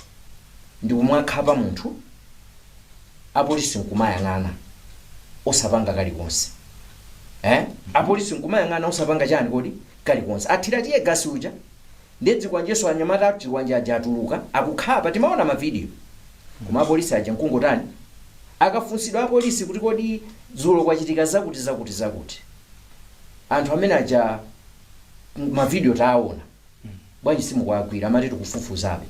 ndikumwakhapa munthu, apolisi nkumayang'ana osapanga kalikonse, eh? Apolisi nkumayang'ana osapanga chani kodi, kalikonse. Athira tear gas uja, ndiye dzikwanjeso anyamata adzikwanje aja atuluka akukhapa, timaona mavidiyo, koma apolisi aja nkungotani? Akafunsidwa apolisi kuti kodi dzulo kwachitika zakuti zakuti zakuti, anthu amene aja mavidiyo taona, bwanji simukuagwira? Amati tikufufuzabe,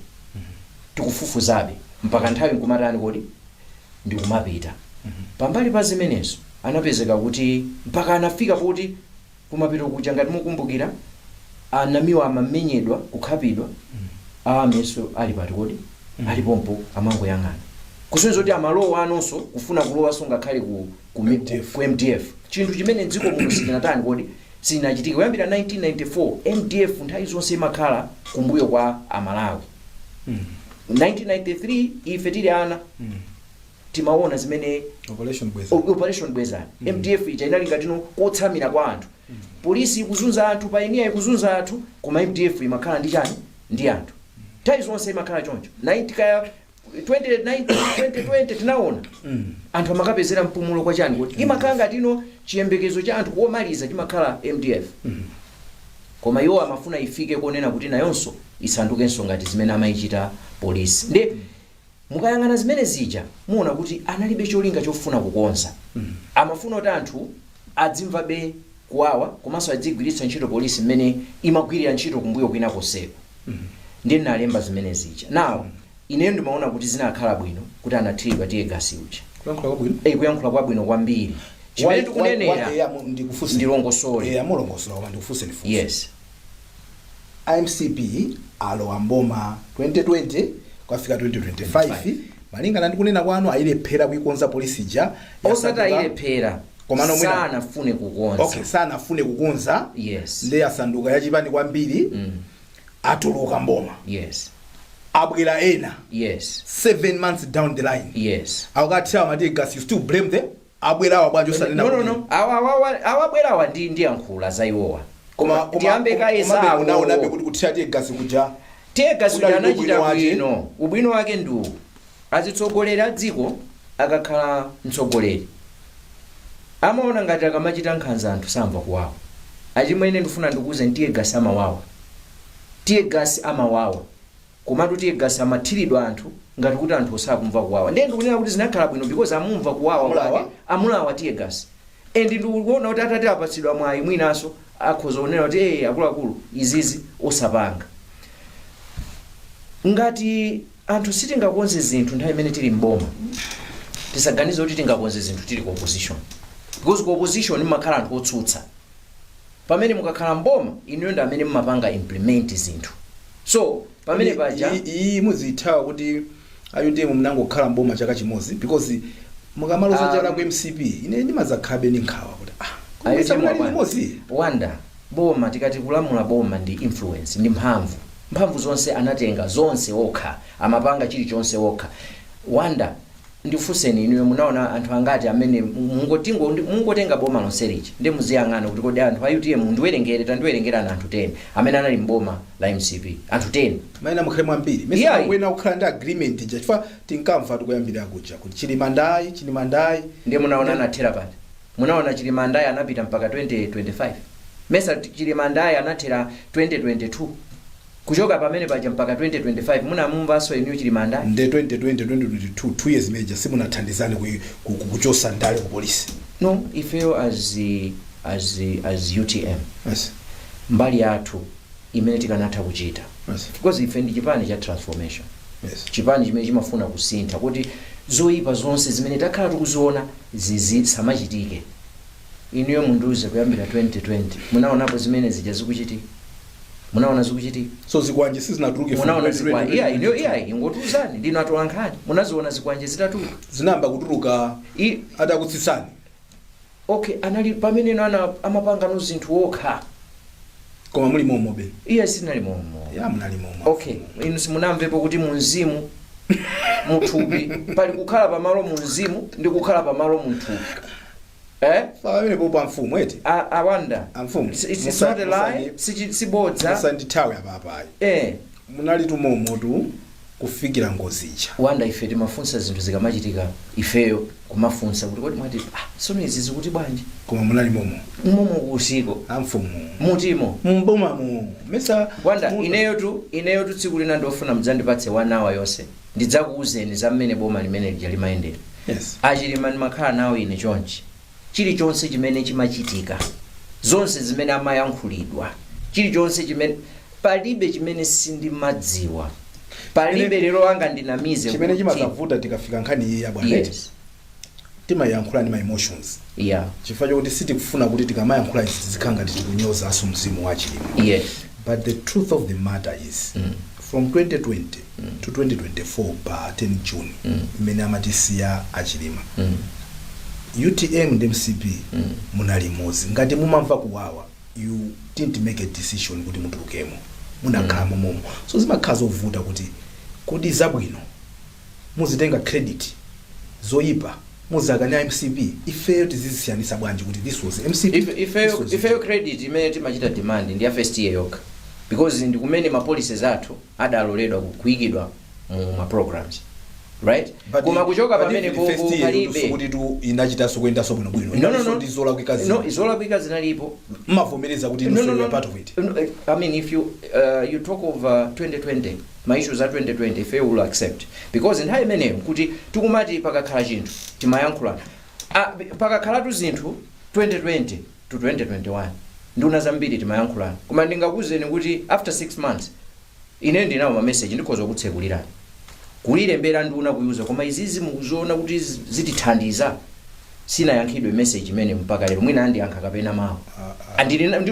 tikufufuzabe, mpaka nthawi nkumatani kodi, ndikumapita. Pambali pa zimenezo anapezeka kuti mpaka anafika poti kumapito kuja, ngati mukumbukira, anamiwa amamenyedwa, kukhapidwa, ameso ali pati kodi, alipompo amangoyang'ana, kusonyeza kuti amalowa anonso kufuna kulowanso ngakhale ku MDF. Ku MDF, chinthu chimene mdziko muno sichinatani kodi, sichinachitike kuyambira 1994. MDF nthawi zonse imakhala kumbuyo kwa Amalawi. 1993 ife tili ana timaona zimene Operation Bweza. Operation Bwezani, MDF ija inali ngatino kotsamira kwa anthu. Polisi ikuzunza anthu, Pioneer ikuzunza anthu, koma MDF imakhala ndi chani, ndi anthu. Nthawi zonse imakhala choncho. 90 kaya 2019, 2020 tinaona anthu amakapezera mpumulo kwa chani kuti imakhala ngatino chiyembekezo cha anthu komaliza chimakhala MDF. Koma iwo amafuna ifike konena kuti nayonso isandukenso ngati zimene amayichita polisi. Ndi mukayang'ana zimene zija muona kuti analibe cholinga chofuna kukonza. Amafuna kuti anthu adzimvabe kuwawa, komanso adzigwiritsa ntchito polisi mmene imagwirira ntchito kumbuyo kwina konseko. Ndiye ndinalemba zimene zija. Now ineyo ndimaona kuti zinakhala bwino kuti anathiridwa tear gas uja. Kuyankhula kwabwino. Kuyankhula kwabwino kwambiri. Chimene tikunenera Ndikufunse. Ndilongosole. Amulongosola, koma ndikufunse ndifunse. Yes. MCP alowa mboma 2020, kwafika 2025, malingana ndi kunena kwanu ayilephera kuikonza polisi ija. Osati ayilephera. Komano Sanafune kukonza. Okay, sanafune kukonza. Yes. Ndi asanduka yachipani kwambiri. Atuluka mboma. Abwera ena. 7 months down the line, akukathira ma tear gas, you still blame them? Abwera awa bwanji osanena No, no, no, awabwerawa ndi ndiyankhula za iwowa. Koma Tiyambe kaye komabe zawo. Munaonabe kuti kuthira tear gas kuja Tear gas kudali uja anachita ubwino wake. bwino. Ubwino wake ndiwu: azitsogoleri a dziko akakhala mtsogoleri amaona ngati akamachita nkhanza anthu samva kuwawa. Achimwene, ndifuna ndikuuze, tear gas amawawa, tear gas amawawa. Komatu teargas amathiridwa anthu ngati kuti anthu osakumva kuwawa. Ndiye ndikunena kuti zinakhala bwino because amumva kuwawa Amulawa? kwake, amulawa teargas. And ndikuona kuti atati apatsidwa mwayi, mwinanso akhoza kunena kuti, "Eh, akuluakulu, izizi osapanga." Ngati anthu sitingakonze zinthu nthawi imene tili mboma, tisaganize kuti tingakonze zinthu tili ku opposition, because ku opposition mmakhala anthu otsutsa, pamene mukakhala mboma inuyo ndi amene mmapanga implement zinthu. So pamene paja Iyi muzithawa kuti a UTM mnangokhala mboma chaka chimodzi, because mukamaloza chala ku MCP, ine ndimazakhabe ndi nkhawa kuti ah, A UTM munali wabwana. limodzi. Wanda, boma, tikati kulamula boma ndi influence, ndi mphamvu. Mphamvu zonse anatenga zonse okha, amapanga chilichonse okha. Wanda, ndifunseni inuyo, munaona anthu angati amene mungotenga boma lonse lija ndi muziyang'ana kuti kodi anthu a UTM, ndiwerengere, tandiwerengerani anthu 10 amene anali mboma la MCP, anthu 10. Maina mukhale mwambiri. Iyayi. Mesa kukhala ndi agreement ija, chifukwa tinkamva tikuyambira kuja kuti Chilima ndayi, Chilima ndayi. Ndiye munaona anathera pati? Munaona Chilima ndayi anapita mpaka 2025? Mesa Chilima ndayi anathera 2022? Kuchoka pamene paja mpaka 2025 munamumvanso inuyo Chilima ndayi? Nde 2020, 2022, 2 years major, simunathandizane kuchosa ndale ku polisi? No, ifeyo as UTM, mbali yathu imene tikanatha kuchita, because ife ndi chipani cha transformation, chipani chimene chimafuna kusintha kuti zoyipa zonse zimene takhala tikuziona zizi samachitike. Inuyo mundiuze, kuyambira 2020 munaonapo zimene zija zikuchitika? Munaona zikuchitika? So zikwanje sizinatuluke from Munaona 2020, zikwanje? Iya, ino 2022? iya, ingotiuzani, ndinu atolankhani, munaziona zikwanje zitatuluka? Zinayamba kutuluka atakutsitsani. Okay, anali pamene ana amapanga no zinthu okha. Koma muli momobe? Iye sinali momo. Ya, munali momo. Okay, inu simunamvepo kuti munzimu, muthupi, pali kukhala pamalo munzimu ndi kukhala pamalo munthupi, eh? Pamene popo amfumu eti? Awanda, Amfumu, it's not a lie, sibodza. Musandithawe apapayi. Munali tumomotu kufikira ngozi ija. Wanda, ife timafunsa zinthu zikamachitika, ifeyo kumafunsa kuti kodi mwati, ah, sono izi zikuti bwanji? Koma munali momo. Momo kusiko? Amfumu. Mutimo? Mumbomamo mesa? Wanda, ineyotu tsiku lina ndofuna mudzandipatse one hour yonse, ndidzakuuzeni za mmene boma limene lija limayendera. Achilima ndimakhala nawo ine chonchi. Chilichonse chimene chimachitika, zonse zimene amayankhulidwa, chilichonse chimene, palibe chimene sindimadziwa, palibe. Lero anga ndinamize Chimene chimazavuta tikafika nkhani iyi yabwana, timayankhula ndi ma emotions, chifukwa chokuti sitikufuna kuti tikamayankhula izi tizikhala ngati tikunyozanso mzimu wa Chilima. But the truth of the matter is, from 2020 to 2024 pa 10 June, mmene amatisiya Achilima, UTM ndi MCP munali imodzi. Ngati mumamva kuwawa, you didn't make a decision kuti mutulukemo, munakhala momomo. So zimakhala zovuta kuti kodi zabwino muzitenga credit, zoyipa muzakani MCP. Ifeyo tizisiyanisa bwanji kuti this was MCP, this was Ifeyo credit imene timachita demand ndi ya first year yokha, because ndi kumene ma policies athu adaloledwa kuyikidwa mu ma programs, right? Koma kuchoka pamene popo palibe. Kuti tu inachitanso kuyendanso bwinobwino? No. Ndi zolakwika zina? No, zolakwika zinalipo. Mmavomereza kuti No, no, no, no. part of it? No, I mean, if you talk of 2020, ma issues a 2020, ife will accept because nthawi imeneyo kuti tikumati pakakhala chinthu timayankhulana. Ah, pakakhalatu zinthu 2020 to 2021, nduna zambiri timayankhulana, koma ndingakuwuzeni kuti after 6 months ine ndinawo ma message, ndikhoza kutsekulirani, kulilembera nduna kuyuza, koma izizi mukuziona kuti zitithandiza? Sinayankhidwe message imene mpaka lero. Mwina andiyankha kapena mawu.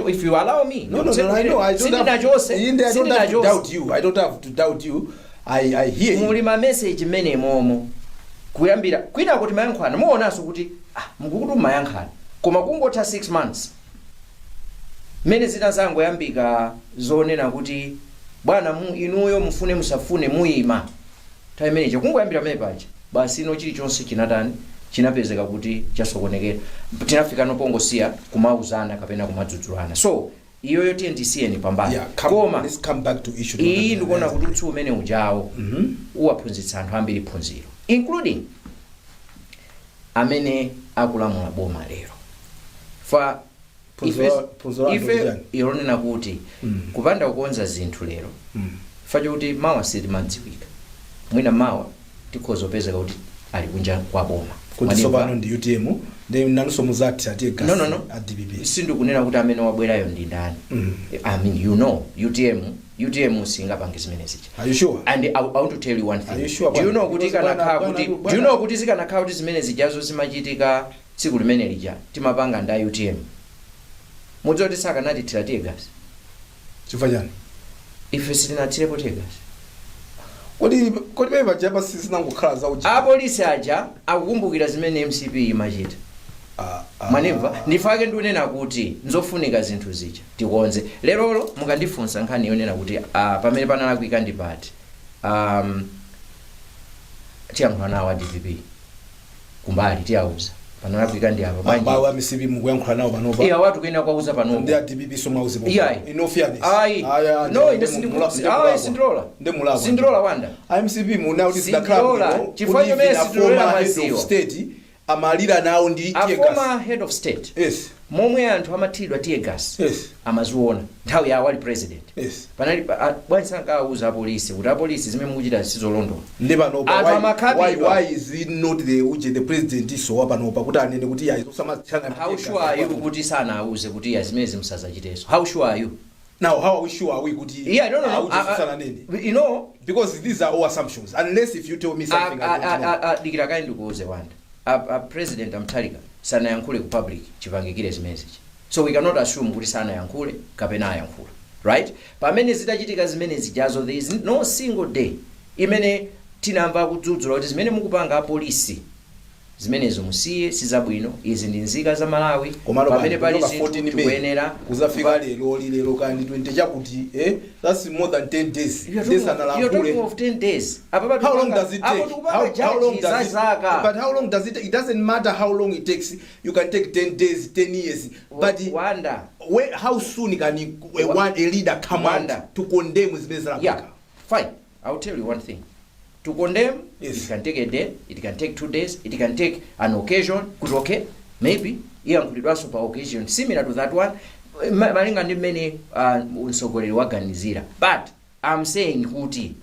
If you allow me, No, I know. I don't have, sindinachose. Inde, I don't have to Sindinachose. doubt you. I don't have to doubt you. I hear you. Muli ma message mmene momo kuyambira kwina kuti mayankhulana, muonanso kuti ah, mukukuti mumayankhana, koma kungotha 6 months mmene zina zangoyambika zonena kuti bwana mu inuyo mufune musafune muyima, nthawi imeneyi kungoyambira pamene paja basi ino chilichonse chinatani, chinapezeka kuti chasokonekera. Tinafika nopongosiya kumauzana kapena kumadzudzulana. So iyoyo tiye ndisiyeni pambali. Yeah, come, Koma let's come back to issue. Iyi ndikuona kuti utsi umene ujawo uwaphunzitsa anthu ambiri phunziro, including amene akulamula boma lero fa Phunziro la anthu ife ndi chani? Ilonena kuti kupanda kukonza zinthu lero, Chifukwa chokuti mawa sitimadziwika, mwina mawa tikhoza kupezeka kuti ali kunja kwa boma. Kuti Mwanimva? tsopano ndi UTM, ndi nanunso muzathira tear gas No, no, no. a DPP. Sindikunena kuti amene wabwerayo ndi ndani. I mean, UTM, UTM singapange zimene zija. Are you sure? And I want to tell you one thing. Are you sure, Do you bwana? know kuti Because kanakhala bwana- kuti, bwana- do you know kuti zikanakhala kuti zimene zijazo zimachitika tsiku limene lija timapanga nda UTM, mudziwa kuti sakanatithira tear gas? Chifukwa chani? Ife sitinathirepo tear gas. Kodi pamene paja pa sizinangokhala za uja? Apolisi aja akukumbukira zimene MCP imachita. Ah, ah. Mwanimva? Ndifake ndikunena kuti nzofunika zinthu zija tikonze. Lerolo mukandifunsa nkhani yonena kuti pamene panalakwika ndi pati, tiyankhula nawo a DPP kumbali, tiyauza panalakwika ndi apa. Bwanji? Abawa MCP mukuyankhula nawo panopa? Iya, watu kuyenera kwauza panopo. Ndi a DPP somwauze? Iyayi. In all fairness. Ayi. Aya, No, ine ayi, sindilola. Ndi mulakwa. Sindilola, Wanda. MCP muna kuti zidakhala Sindilola. bwino Chifukwa kuti chomene even a sindilolera former head maziwa. of state amalira nawo ndi A tear gas. former head of state, momwe anthu amathiridwa tear gas, amaziona nthawi yawo ali president. Panali bwanji sankawuza apolisi kuti apolisi, zimene mukuchita sizolondola? Ndi panopa Anthu amakhabidwa. why is it not the uje the president iso wapanopa kuti anene kuti yayi, osamathana? How sure are you kuti sanawuze kuti iya, zimene musazachiteso? How sure are you? Now how are we sure are we kuti Yeah, no. auje sananene? Because these are all assumptions, unless if you tell me something I don't know. Dikira kayi ndikuuze, Wanda. A President a Mutharika sanayankhule ku public chipangikire zimenezichi, so we cannot assume kuti sanayankhule kapena ayankhula, right? Pamene zitachitika zimene zijazo, there is no single day imene tinamva kudzudzula kuti zimene mukupanga apolisi zimenezo musiye, sizabwino, izi ndi nzika za Malawi. Komano pamene pali kuchoka zinthu 14 May tikuyenera kuzafika lero, lero kandi 20 chakuti, that's more than 10 days. You're talking of 10 days. Apa How long does it take? How long does it, zaka. But how long does it take? It doesn't matter how long it takes. You can take 10 days, 10 years, but Wanda. Where, how soon can you, a leader come Wanda. out to condemn zimene zalakwika? Yeah, fine, I'll tell you one thing. To condemn, it can take a day, it can take 2 days, it can take an occasion kuti okay, maybe iyankhulidwanso pa occasion similar to that one, malinga ndi mmene mtsogoleri waganizira. But I'm saying kuti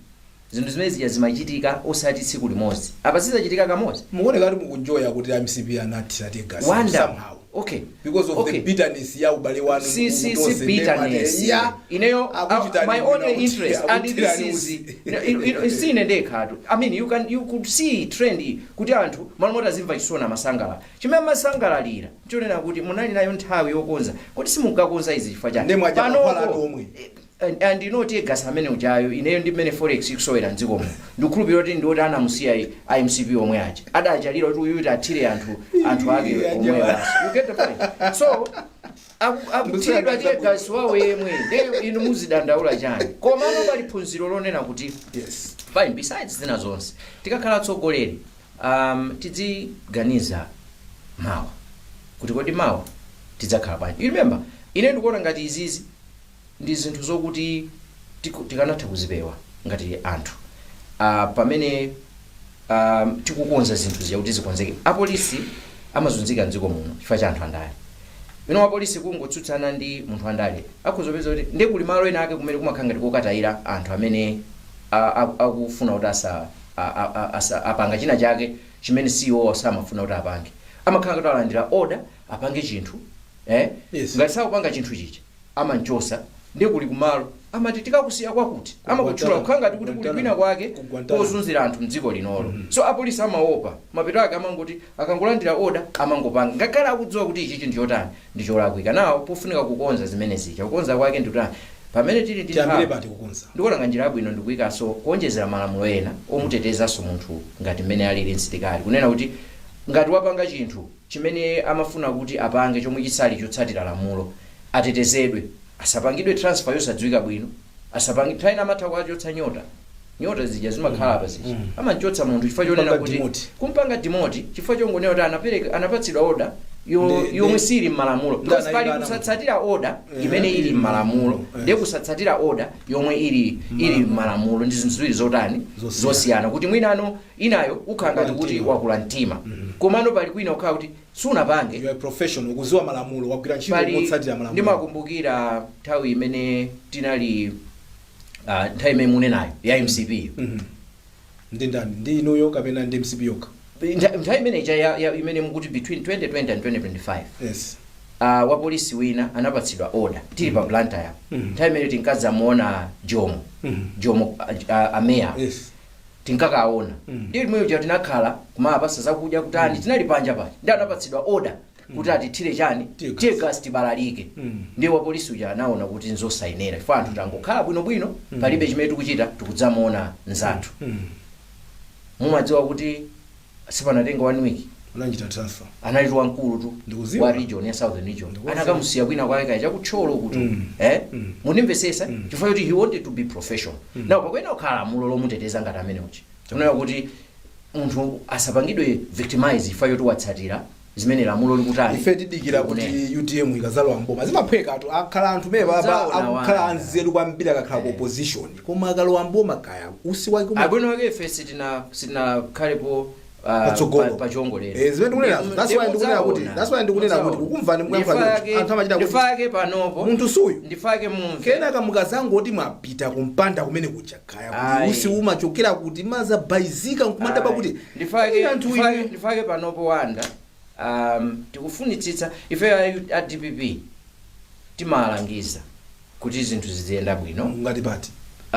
zinthu zimene zija zimachitika osati tsiku limodzi, apa zizachitika kamodzi. Mukuoneka kuti mukunjoya kuti MCP anathira tear gas Wanda. somehow Okay. because of the bitterness ya ubale wanu. Si si si bitterness ineyo. My only interest, and this is sine ndekhatu, I mean, you could see trend kuti anthu malomoti azimva chisoni, amasangalala. Chimene amasangalalira nchonena kuti munali nayo nthawi yokonza, kuti simunkakonza izi chifukwa chani? Ndi mwaja Panopo, mankhwala anu omwe. And you know tear gas amene ujayo, ineyo ndi mmene forex ikusowera mdzikomo, ndikukhulupirira kuti ndiwoti anamusiya iMCP omwe aja adachalira kuti uyuti athire anthu ake omwe basi. You get the point? So akuthiridwa tear gas wawo yemwe, ndiye inu muzidandaula chani? Komano pali phunziro lonena kuti fine, besides zina zonse, tikakhala atsogoleri, tidziganiza mawa kuti kodi mawa tidzakhala bwanji? You remember, ine ndikuona ngati izizi ndi zinthu zokuti tikanatha kuzipewa ngati anthu pamene tikukonza zinthu zija kuti zikonzeke. Apolisi amazunzika mdziko muno chifukwa cha anthu andale. Ino apolisi kungotsutsana ndi munthu andale, akuzopeza kuti ndi kuli malo ena ake kumene kumakhala ngati kokatayira anthu amene akufuna kuti asa, a, a, a, asa apanga china chake chimene CEO samafuna kuti apange. Amakhala kuti alandira order apange chinthu, eh? Ngati sakupanga chinthu chicha, amanchosa. Ndi kuli kumalo amati tikakusiya kwakuti, amakutchula kukhala ngati kuti kuli kwina kwake Ku Guantanamo. kozunzira anthu mdziko linolo. So apolisi amaopa, mapeto ake amangoti akangolandira order amangopanga, ngakhale akudziwa kuti ichichi ndi chotani, ndi cholakwika. Nawo pofunika kukonza zimene zija, kukonza kwake ndikutani pamene tili ndi Tiyambire nthawi? pati kukonza? Ndikuona njira yabwino ndikuyikaso kuonjezera malamulo ena omutetezanso munthu ngati mmene alili msilikali, kunena kuti ngati wapanga chinthu chimene amafuna kuti apange chomwe chisali chotsatira lamulo, atetezedwe, asapangidwe transfer yosadziwika bwino, asapangi nthawi ina amatha kuachotsa nyota. Nyota zija zimakhala apa zija, amachotsa munthu chifukwa chonena Kumpanga kuti demote. Kumpanga demote chifukwa chongonena kuti anapereka, anapatsidwa order yomwe sili m'malamulo, because pali kusatsatira order imene ili m'malamulo, ndiye kusatsatira order yomwe ili m'malamulo ndi zinthu ziwiri zotani? Zosiyana. Zosiyana. Kuti mwinano inayo ukhala ngati Wakula kuti mtima. wakula mtima, komano pali kwina ukhala kuti sunapange. You are a professional, ukuziwa malamulo, wagwira ntchito Pali motsatira malamulo. Ndimakumbukira nthawi imene tinali Nthawi imene munenayo ya MCP yo. Ndi ndani, ndi inuyo kapena ndi MCP yokha? Nthawi imene ija imene mukuti between 2020 and 2025, wa polisi wina anapatsidwa order tili pa Blantyre. Nthawi imene tinkadzamuona Jomo, Jomo, ameya, tinkakaona. Ndiye limweyo ja tinakhala kumapasa zakudya kutani, tinali panja paja, ndi anapatsidwa order kuti atithire chani? Tear gas. Tear gas, tibalalike. Ndiye wa polisi uja anaona kuti nzosayenera ife anthu tangokhala bwinobwino, palibe chimene tikuchita, tikudzamuona nzathu. Mumadziwa kuti sipanatenga one week, Anachita transfer. Anali wamkulu tu Ndikuziwa. wa region ya Southern Region. Ndikuziwa. Anakamusiya kwina kwake kaya chakutcholo kuti Munimvesesa? Chifukwa choti he wanted to be professional. Now pakuyenera kukhala lamulo lomuteteza ngati amene uchi, kunena kuti munthu asapangidwe victimize chifukwa choti watsatira zimene lamulo likutani? Ife tidikira kuti Likunena. UTM ikazalowa mboma. Zimaphweka tu, akhala anthu mene baba Zaona akukhala wanda. anzeru kwambiri akakhala ku opposition, koma akalowa mboma kaya usi wake Abwino wake ife sitinakhalepo Patsogolo. pa chiongolero. Eh, zimene ndikunenazo, that's why ndikunena kuti kukumvani mukuyankhula choncho, anthu amachita kuti Ndifake panopo munthu suyu. Ndifake mumve. Kenaka mukazangoti mwapita kumpanda kumene kuja, kaya kuti Ayi. usi umachokera kuti, mazabaizika nkumadaba kuti ndifake anthu ndifake panopo wanda, tikufunitsitsa ife a DPP timalangiza kuti zinthu ziziyenda bwino. Ngati pati?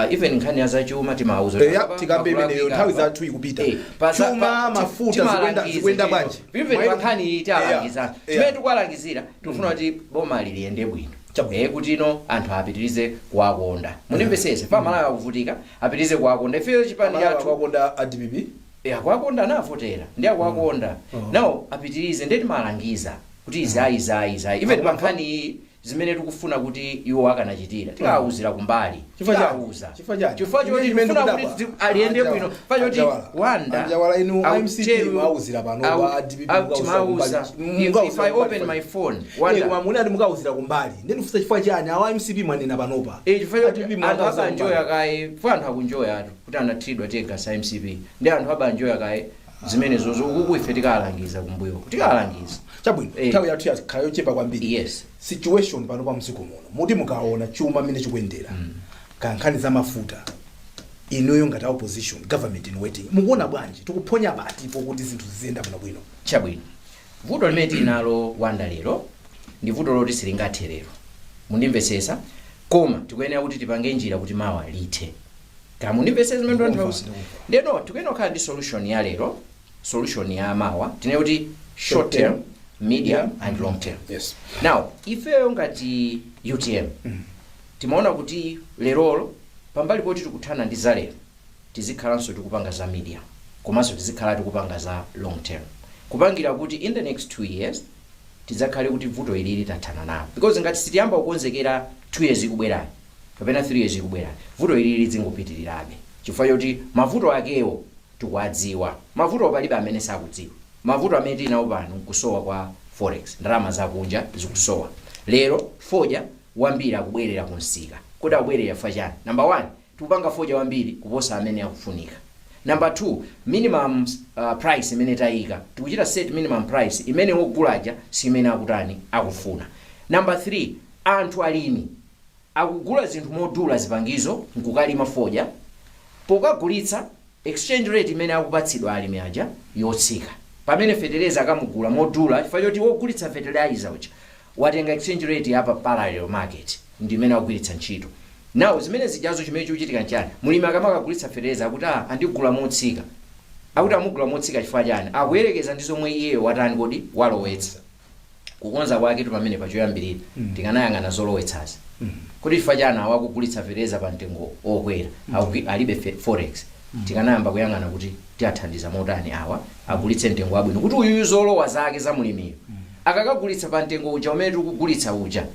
Even nkhani ya zachuma timawuza. Eya, tikambe imeneyo, nthawi zathu ikupita. Chuma, mafuta, zikuyenda bwanji? Even Mwayi- pa nkhani iyi tialangiza. Chimene tikuwalangizira, tikufuna kuti boma liyende bwino. Chabwino. Kuti ino anthu apitirize kuwakonda, munimvesese, pa Malawi akuvutika, apitirize kuwakonda. Ifeyo chipani Malawi chathu akuwakonda a DPP? Akuwakonda, anavotera ndi akuwakonda. Nawo apitirize, ndiye timalangiza kuti izi ayi, izi ayi, izi ayi. Even pa nkhani iyi, zimene tikufuna kuti iwo akanachitira, tikawuzira kumbali. Chifukwa chani? Tikawuza. Chifukwa chani? Chifukwa choti Ine chimene tikufuna ndikudabwa. kuti aliyende bwino, chifukwa choti Anjawala. wanda Anjawala, inu I will MCP tell you- mwauzira pano, pa DPP mukawuzira timawuza. kumbali. If I open my phone, wanda, Koma munati mukawuzira kumbali, ndikufunsa chifukwa chani awa MCP mwanena panopa? Chifukwa choti A DPP anthu mwakawuzira abanjoya kumbali. kaye, chifukwa anthu akunjoya atu kuti anathiridwa tear gas a MCP, ndi anthu abanjoya kaye zimenezozo. Ukuku ife tikalangiza kumbuyo, tikalangiza. Chabwino. Nthawi yathu yakhala yochepa kwambiri. Situation pano pa mdziko muno, muti mukaona chuma mmene chikuyendera, kankhani za mafuta, inuyo ngati opposition, government in waiting, mukuona bwanji? Tikuphonya patipo kuti zinthu ziziyenda bwinobwino? Chabwino, vuto limene tili nalo wanda lero ndi vuto loti silingathe lero, mundimvesesa, koma tikuyenera kuti tipange njira kuti mawa lithe. Kaya mundimvesesa zimene Ndikumva, ndikutanthauza? Ndikumva. Ndeno tikuyenera kukhala ndi solution ya lero, solution ya mawa, tinene kuti short term, medium and long term. Now ifeyo ngati UTM timaona kuti lerolo, pambali poti tikuthana ndi za lero, tizikhalanso tikupanga za medium, komanso tizikhala tikupanga za long term, kupangira kuti in the next 2 years tidzakhale kuti vuto ilili tathana nalo, because ngati sitiyamba kukonzekera 2 years ikubwerayi kapena 3 years ikubwerayi, vuto ilili lidzingopitirirabe, chifukwa choti mavuto akewo tikuwadziwa. Mavuto palibe amene sakudziwa. Mavuto amene tili nawo pano nkusowa kwa forex, ndalama zakunja zikusowa. Lero fodya wambiri akubwerera ku msika. Kodi akubwerera chifukwa chani? Number one, tikupanga fodya wambiri kuposa amene akufunika. Number two, minimum price imene tayika, tikuchita set minimum price imene wogulaja si imene akutani, akufuna. Number three, anthu alimi akugula zinthu modula, zipangizo, nkukalima fodya, pokagulitsa exchange rate imene akupatsidwa alimi aja yotsika, pamene fetereza akamugula modula chifukwa choti wogulitsa fertilizer uja watenga exchange rate yapa parallel market ndi imene akugwiritsa ntchito. Now zimene zijazo, chimene chikuchitika nchani? Mulimi akamakagulitsa fetereza akuti, "Ah, andigula motsika." Akuti amugula motsika chifukwa chani? Akuyerekeza ndi zomwe iyeyo watani kodi, walowetsa. Kukonza kwake tu pamene pachoyambirira tikanayang'ana zolowetsazi kuti chifukwa chani awo akugulitsa fetereza pa mtengo okwera? Alibe forex. Tikanayamba kuyang'ana kuti tiathandiza motani awa agulitse mtengo wabwino, kuti uyuyu zolowa zake za mulimiyo akakagulitsa pa mtengo uja umene tikugulitsa uja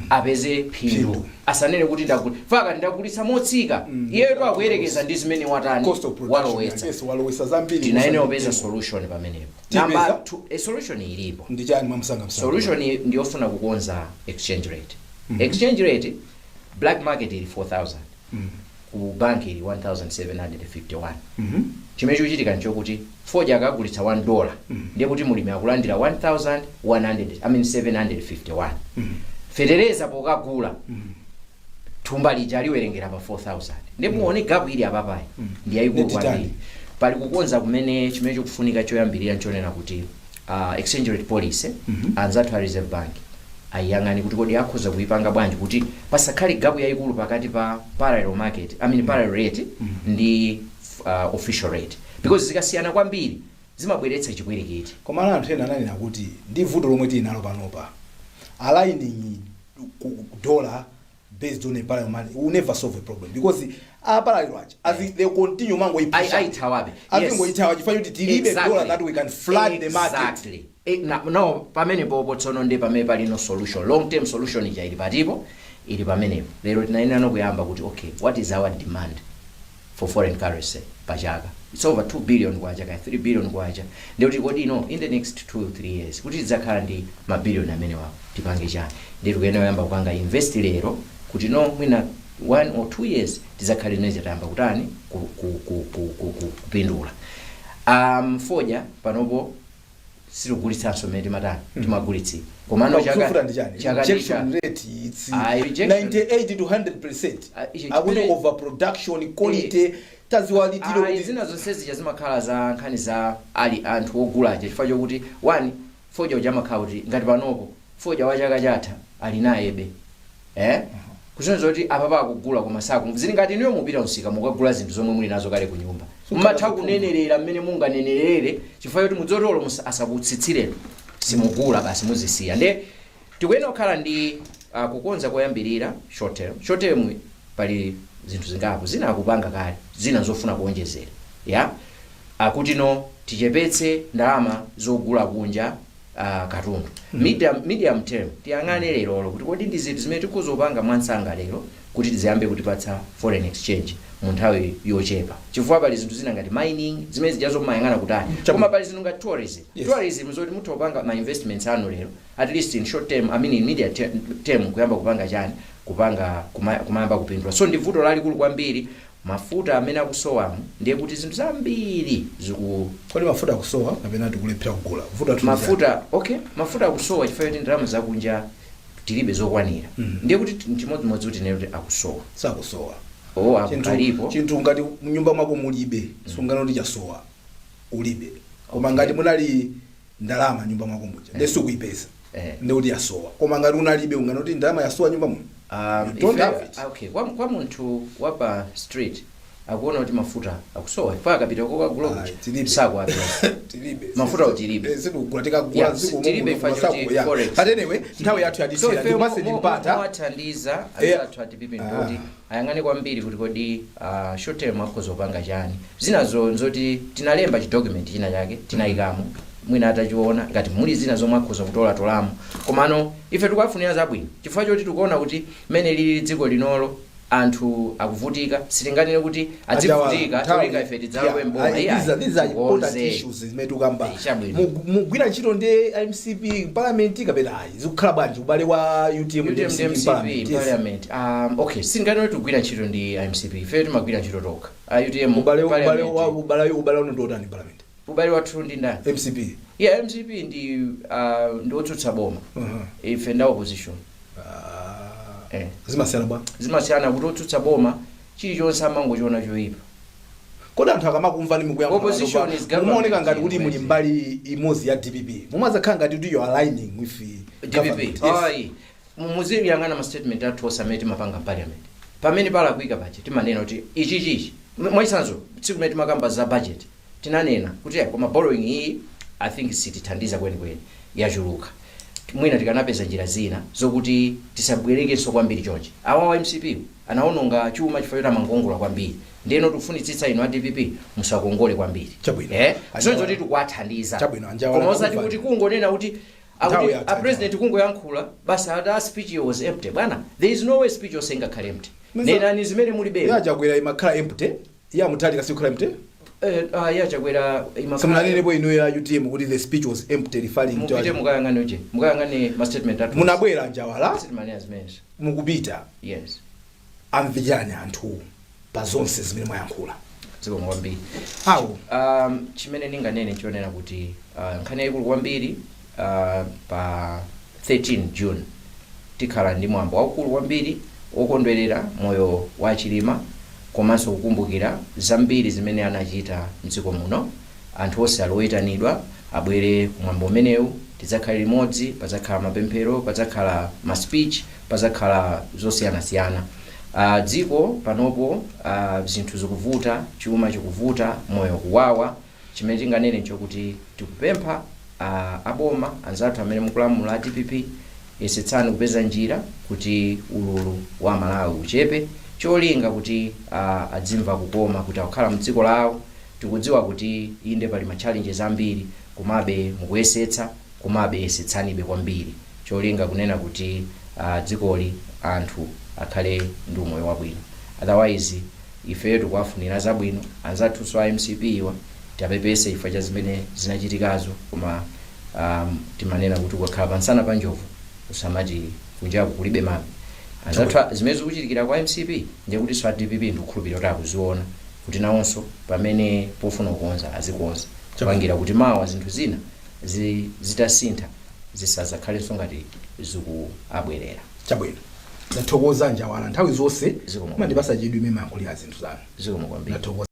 apeze phindu. Phindu. Asanene kuti ndagulitsa faka ndagulitsa motsika. Iyeyo akuyerekeza ndi zimene watani? Cost of production. Walowetsa. Yes, walowetsa zambiri. Tinayenera kupeza solution pamenepo. Tipeza? Number two, a solution ilipo. Ndi chani, mwamsangamsanga? Solution ndiyofuna kukonza exchange rate. Exchange rate, black market ili 4000, ku bank ili 1751. Chimene chikuchitika nchokuti fodya akagulitsa $1, ndiye kuti mulimi akulandira 1100, I mean 751. Fetereza pokagula Thumba lija aliwerengera pa 4000, ndi muone gap ili apapayi ndi yayikulu Ndi titani. kwambiri. Pali kukonza kumene chimene chikufunika. Choyambirira nchonena kuti exchange rate policy, anzathu a Reserve Bank ayang'ane kuti kodi akhoza kuipanga bwanji kuti pasakhale gap yayikulu pakati pa parallel market, I mean parallel rate, ndi official rate, because zikasiyana kwambiri zimabweretsa chipwirikiti. Koma anthu ena ananena kuti ndi vuto lomwe tili nalo panopa, aligning dollar based on a parallel money will never solve a problem, because a parallel aja, as they continue mango ipusha, Ayithawabe. azingoyithawa chifukwa choti tilibe dollar that we can flood the market. Exactly. No, pamene popo tsono ndi pamene pali no solution, long term solution ija ili patipo, ili pamenepo. Lero tinayenera kuyamba kuti, okay, what is our demand for foreign currency pachaka? It's over 2 billion kwacha, kaya 3 billion kwacha. Ndikuti kodi ino in the next 2 3 years kuti tidzakhala ndi mabiliyoni amene wawo, tipange chani? Ndi tikuyenera kuyamba kupanga invest lero kuti no, mwina 1 or 2 years tidzakhale neze tayamba kutani, kupindula. Fodya panopo sitigulitsanso mmene timatani, timagulitsira, komano Chaka ndi chani? Chaka Rejection rate, it's Ah, rejection. 98 to 100%. Ah, ichi Akuti overproduction, quality taziwalitiro. Ayi, Kuti zina zonse zija zimakhala za nkhani za ali anthu ogulaja, chifukwa chokuti one, fodya uja amakhala kuti ngati panopo fodya wa chaka chatha ali nayebe, kusonyeza kuti apapa akugula koma saku. Zili ngati inuyo mupita msika mukagula zinthu zomwe muli nazo kale ku nyumba, mumatha kunenerera mmene munganenerere, chifukwa choti mudzotolo asakutsitsireni, simugula basi, muzisiya. Nde tikuyenera kukhala ndi kukonza koyambirira short term. Short term pali zinthu zingapo, zina akupanga kale, zina zofuna kuonjezera ya akuti no, tichepetse ndalama zogula kunja katundu. Medium term, tiyang'ane lerolo kuti kodi ndi zinthu zimene tikuzopanga mwansanga lero kuti tiziyambe kutipatsa foreign exchange mu nthawi yochepa, chifukwa pali zinthu zina ngati mining zimene zijazo mmayang'ana kutali, koma pali zinthu ngati tourism. Tourism zoti mutha kupanga ma investments anu lero, at least in short term, I mean in medium term, kuyamba kupanga chani, kupanga kumayamba kupindula. So ndi vuto lalikulu kwambiri mafuta amene akusowamu, ndiye kuti zinthu zambiri ziku Kodi mafuta akusowa kapena tikulephera kugula? Vuto athu ndi chani? Mafuta, okay, mafuta akusowa chifukwa choti ndalama zakunja tilibe zokwanira. Ndiye kuti chimodzimodzi kuti nene kuti akusowa. Sakusowa. O, alipo. Chinthu ngati mnyumba mwako mulibe, sunganoti chasowa ulibe, koma ngati munali ndalama nyumba mwako muja nde sukuyipeza, ndikuti yasowa. Koma ngati unalibe, unganoti ndalama yasowa nyumba muno? You don't have it. Okay, kwa munthu wa pa street akuona kuti mafuta akusowa chifukwa akapita kokagula Ayi, kuja tilibe. sakuapeza. Tilibe. Mafuta tilibe. Sitikugula, tikagula Yeah, tilibe ifa choti forex. But anyway, nthawi yathu So yatithera, ife ndikupaseni mpata. mwathandiza anzathu a DPP ndoti ayang'ane kwambiri kuti kodi short term akhoza kupanga chani. Zinazo nzoti tinalemba chi document china chake, tinayikamo, mwina atachiona ngati muli zina zomwe akhoza kutolatolamo. Komano ife tikuwafunira zabwino chifukwa choti tikuona kuti mmene lili dziko linolo, anthu akuvutika. Sitinganene kuti adzivutika cholinga ife tidzalowe mboma. These are important issues zimene tikukamba. Chabwino. Mugwira ntchito ndi MCP parliament kapena ayi? Zikukhala bwanji ubale wa UTM ndi UTM ndi MCP MCP parliament? Yes. Parliament, okay, singanene tigwira ntchito ndi MCP. Ife timagwira ntchito tokha. A UTM Ubale parliament. Ubale wanu ndi otani parliament? Ubale wathu ndi ndani? MCP. Yeah, MCP ndi otsutsa boma. Ife nda opposition. Ah, Eh. Zimasiyana bwa? Zimasiyana kuti otsutsa boma chilichonse amangochiona choyipa. Kodi anthu akamakumva ni Opposition is government. mumaoneka ngati kuti muli Mwezi. mbali imodzi ya DPP, mumazakhala ngati kuti you are aligning with the DPP? government. Yes. Ayi, muziyang'ana ma statement athu onse amene timapanga parliament. Pamene palakwika paja timanena kuti ichi chichi. Mwachitsanzo, tsiku limene timakamba za budget tinanena kuti "Eh, koma borrowing iyi I think sitithandiza kwenikweni, yachuluka, mwina tikanapeza njira zina zokuti tisabwerekenso kwambiri chonchi. Awa wa MCP anaononga chuma chifukwa choti amangongola kwambiri, ndeno tikufunitsitsa inu a DPP musakongole kwambiri." Chabwino. Zonse zoti tikuwathandiza, Chabwino, anjawa koma osati nakumva. kuti kungonena kuti Nthawi akuti yatha, a president kungoyankhula basi ati speech was empty. Bwana, there is no way speech yonse ingakhale empty. Nenani zimene mulibe. Ya Chakwera imakhala empty, ya Mutharika sikukhala empty? Ya Chakwera imakhala Simunanenepo inu ya UTM kuti the speech was empty, referring to Mupite mukayang'ane uje, mukayang'ane ma statement athu. Munabwera, Njawala. Sitimanena zimenezo. Mukupita. Yes. Amvijani anthu pa zonse zimene mwayankhula. Zikomo kwambiri. Awo. Chimene ndinganene chonena kuti nkhani yayikulu kwambiri, pa 13 June tikhala ndi mwambo waukulu kwambiri. Okondwerera moyo wa Chilima komanso kukumbukira zambiri zimene anachita mdziko muno. Anthu onse ali oyitanidwa abwere kumwambo umenewu. Tidzakhala limodzi, padzakhala mapemphero, padzakhala ma speech, padzakhala zosiyanasiyana. Dziko panopo zinthu zikuvuta, chuma chikuvuta, moyo kuwawa. Chimene tinganene nchokuti tikupempha aboma anzathu amene mukulamula, DPP, yesetsani kupeza njira kuti ululu wa Malawi uchepe, cholinga kuti adzimva kukoma kuti akukhala mdziko lawo. Tikudziwa kuti inde, pali ma challenges ambiri, komabe mukuyesetsa, komabe yesetsanibe kwambiri, cholinga kunena kuti dzikoli anthu akhale ndi umoyo wabwino. Otherwise ifeyo tikuwafunira zabwino anzathunso a MCP iwa. Tapepese chifukwa cha zimene zinachitikazo, koma timanena kuti ukakhala pansana pa njovu usamati kunjaku kulibe mame. Anzathu, zimene zikuchitikira kwa MCP, ndiye kuti a DPP ndikukhulupirira kuti akuziona, kuti nawonso pamene pofuna kukonza azikonza, kupangira kuti mawa zinthu zina zitasintha zisazakhalenso ngati zikuabwerera. Chabwino, ndathokoza, Njawala. Nthawi zonse Zikomo. mandipasa chidwi imene mayankhulira zinthu zanu. Zikomo kwambiri. Ndathokoza.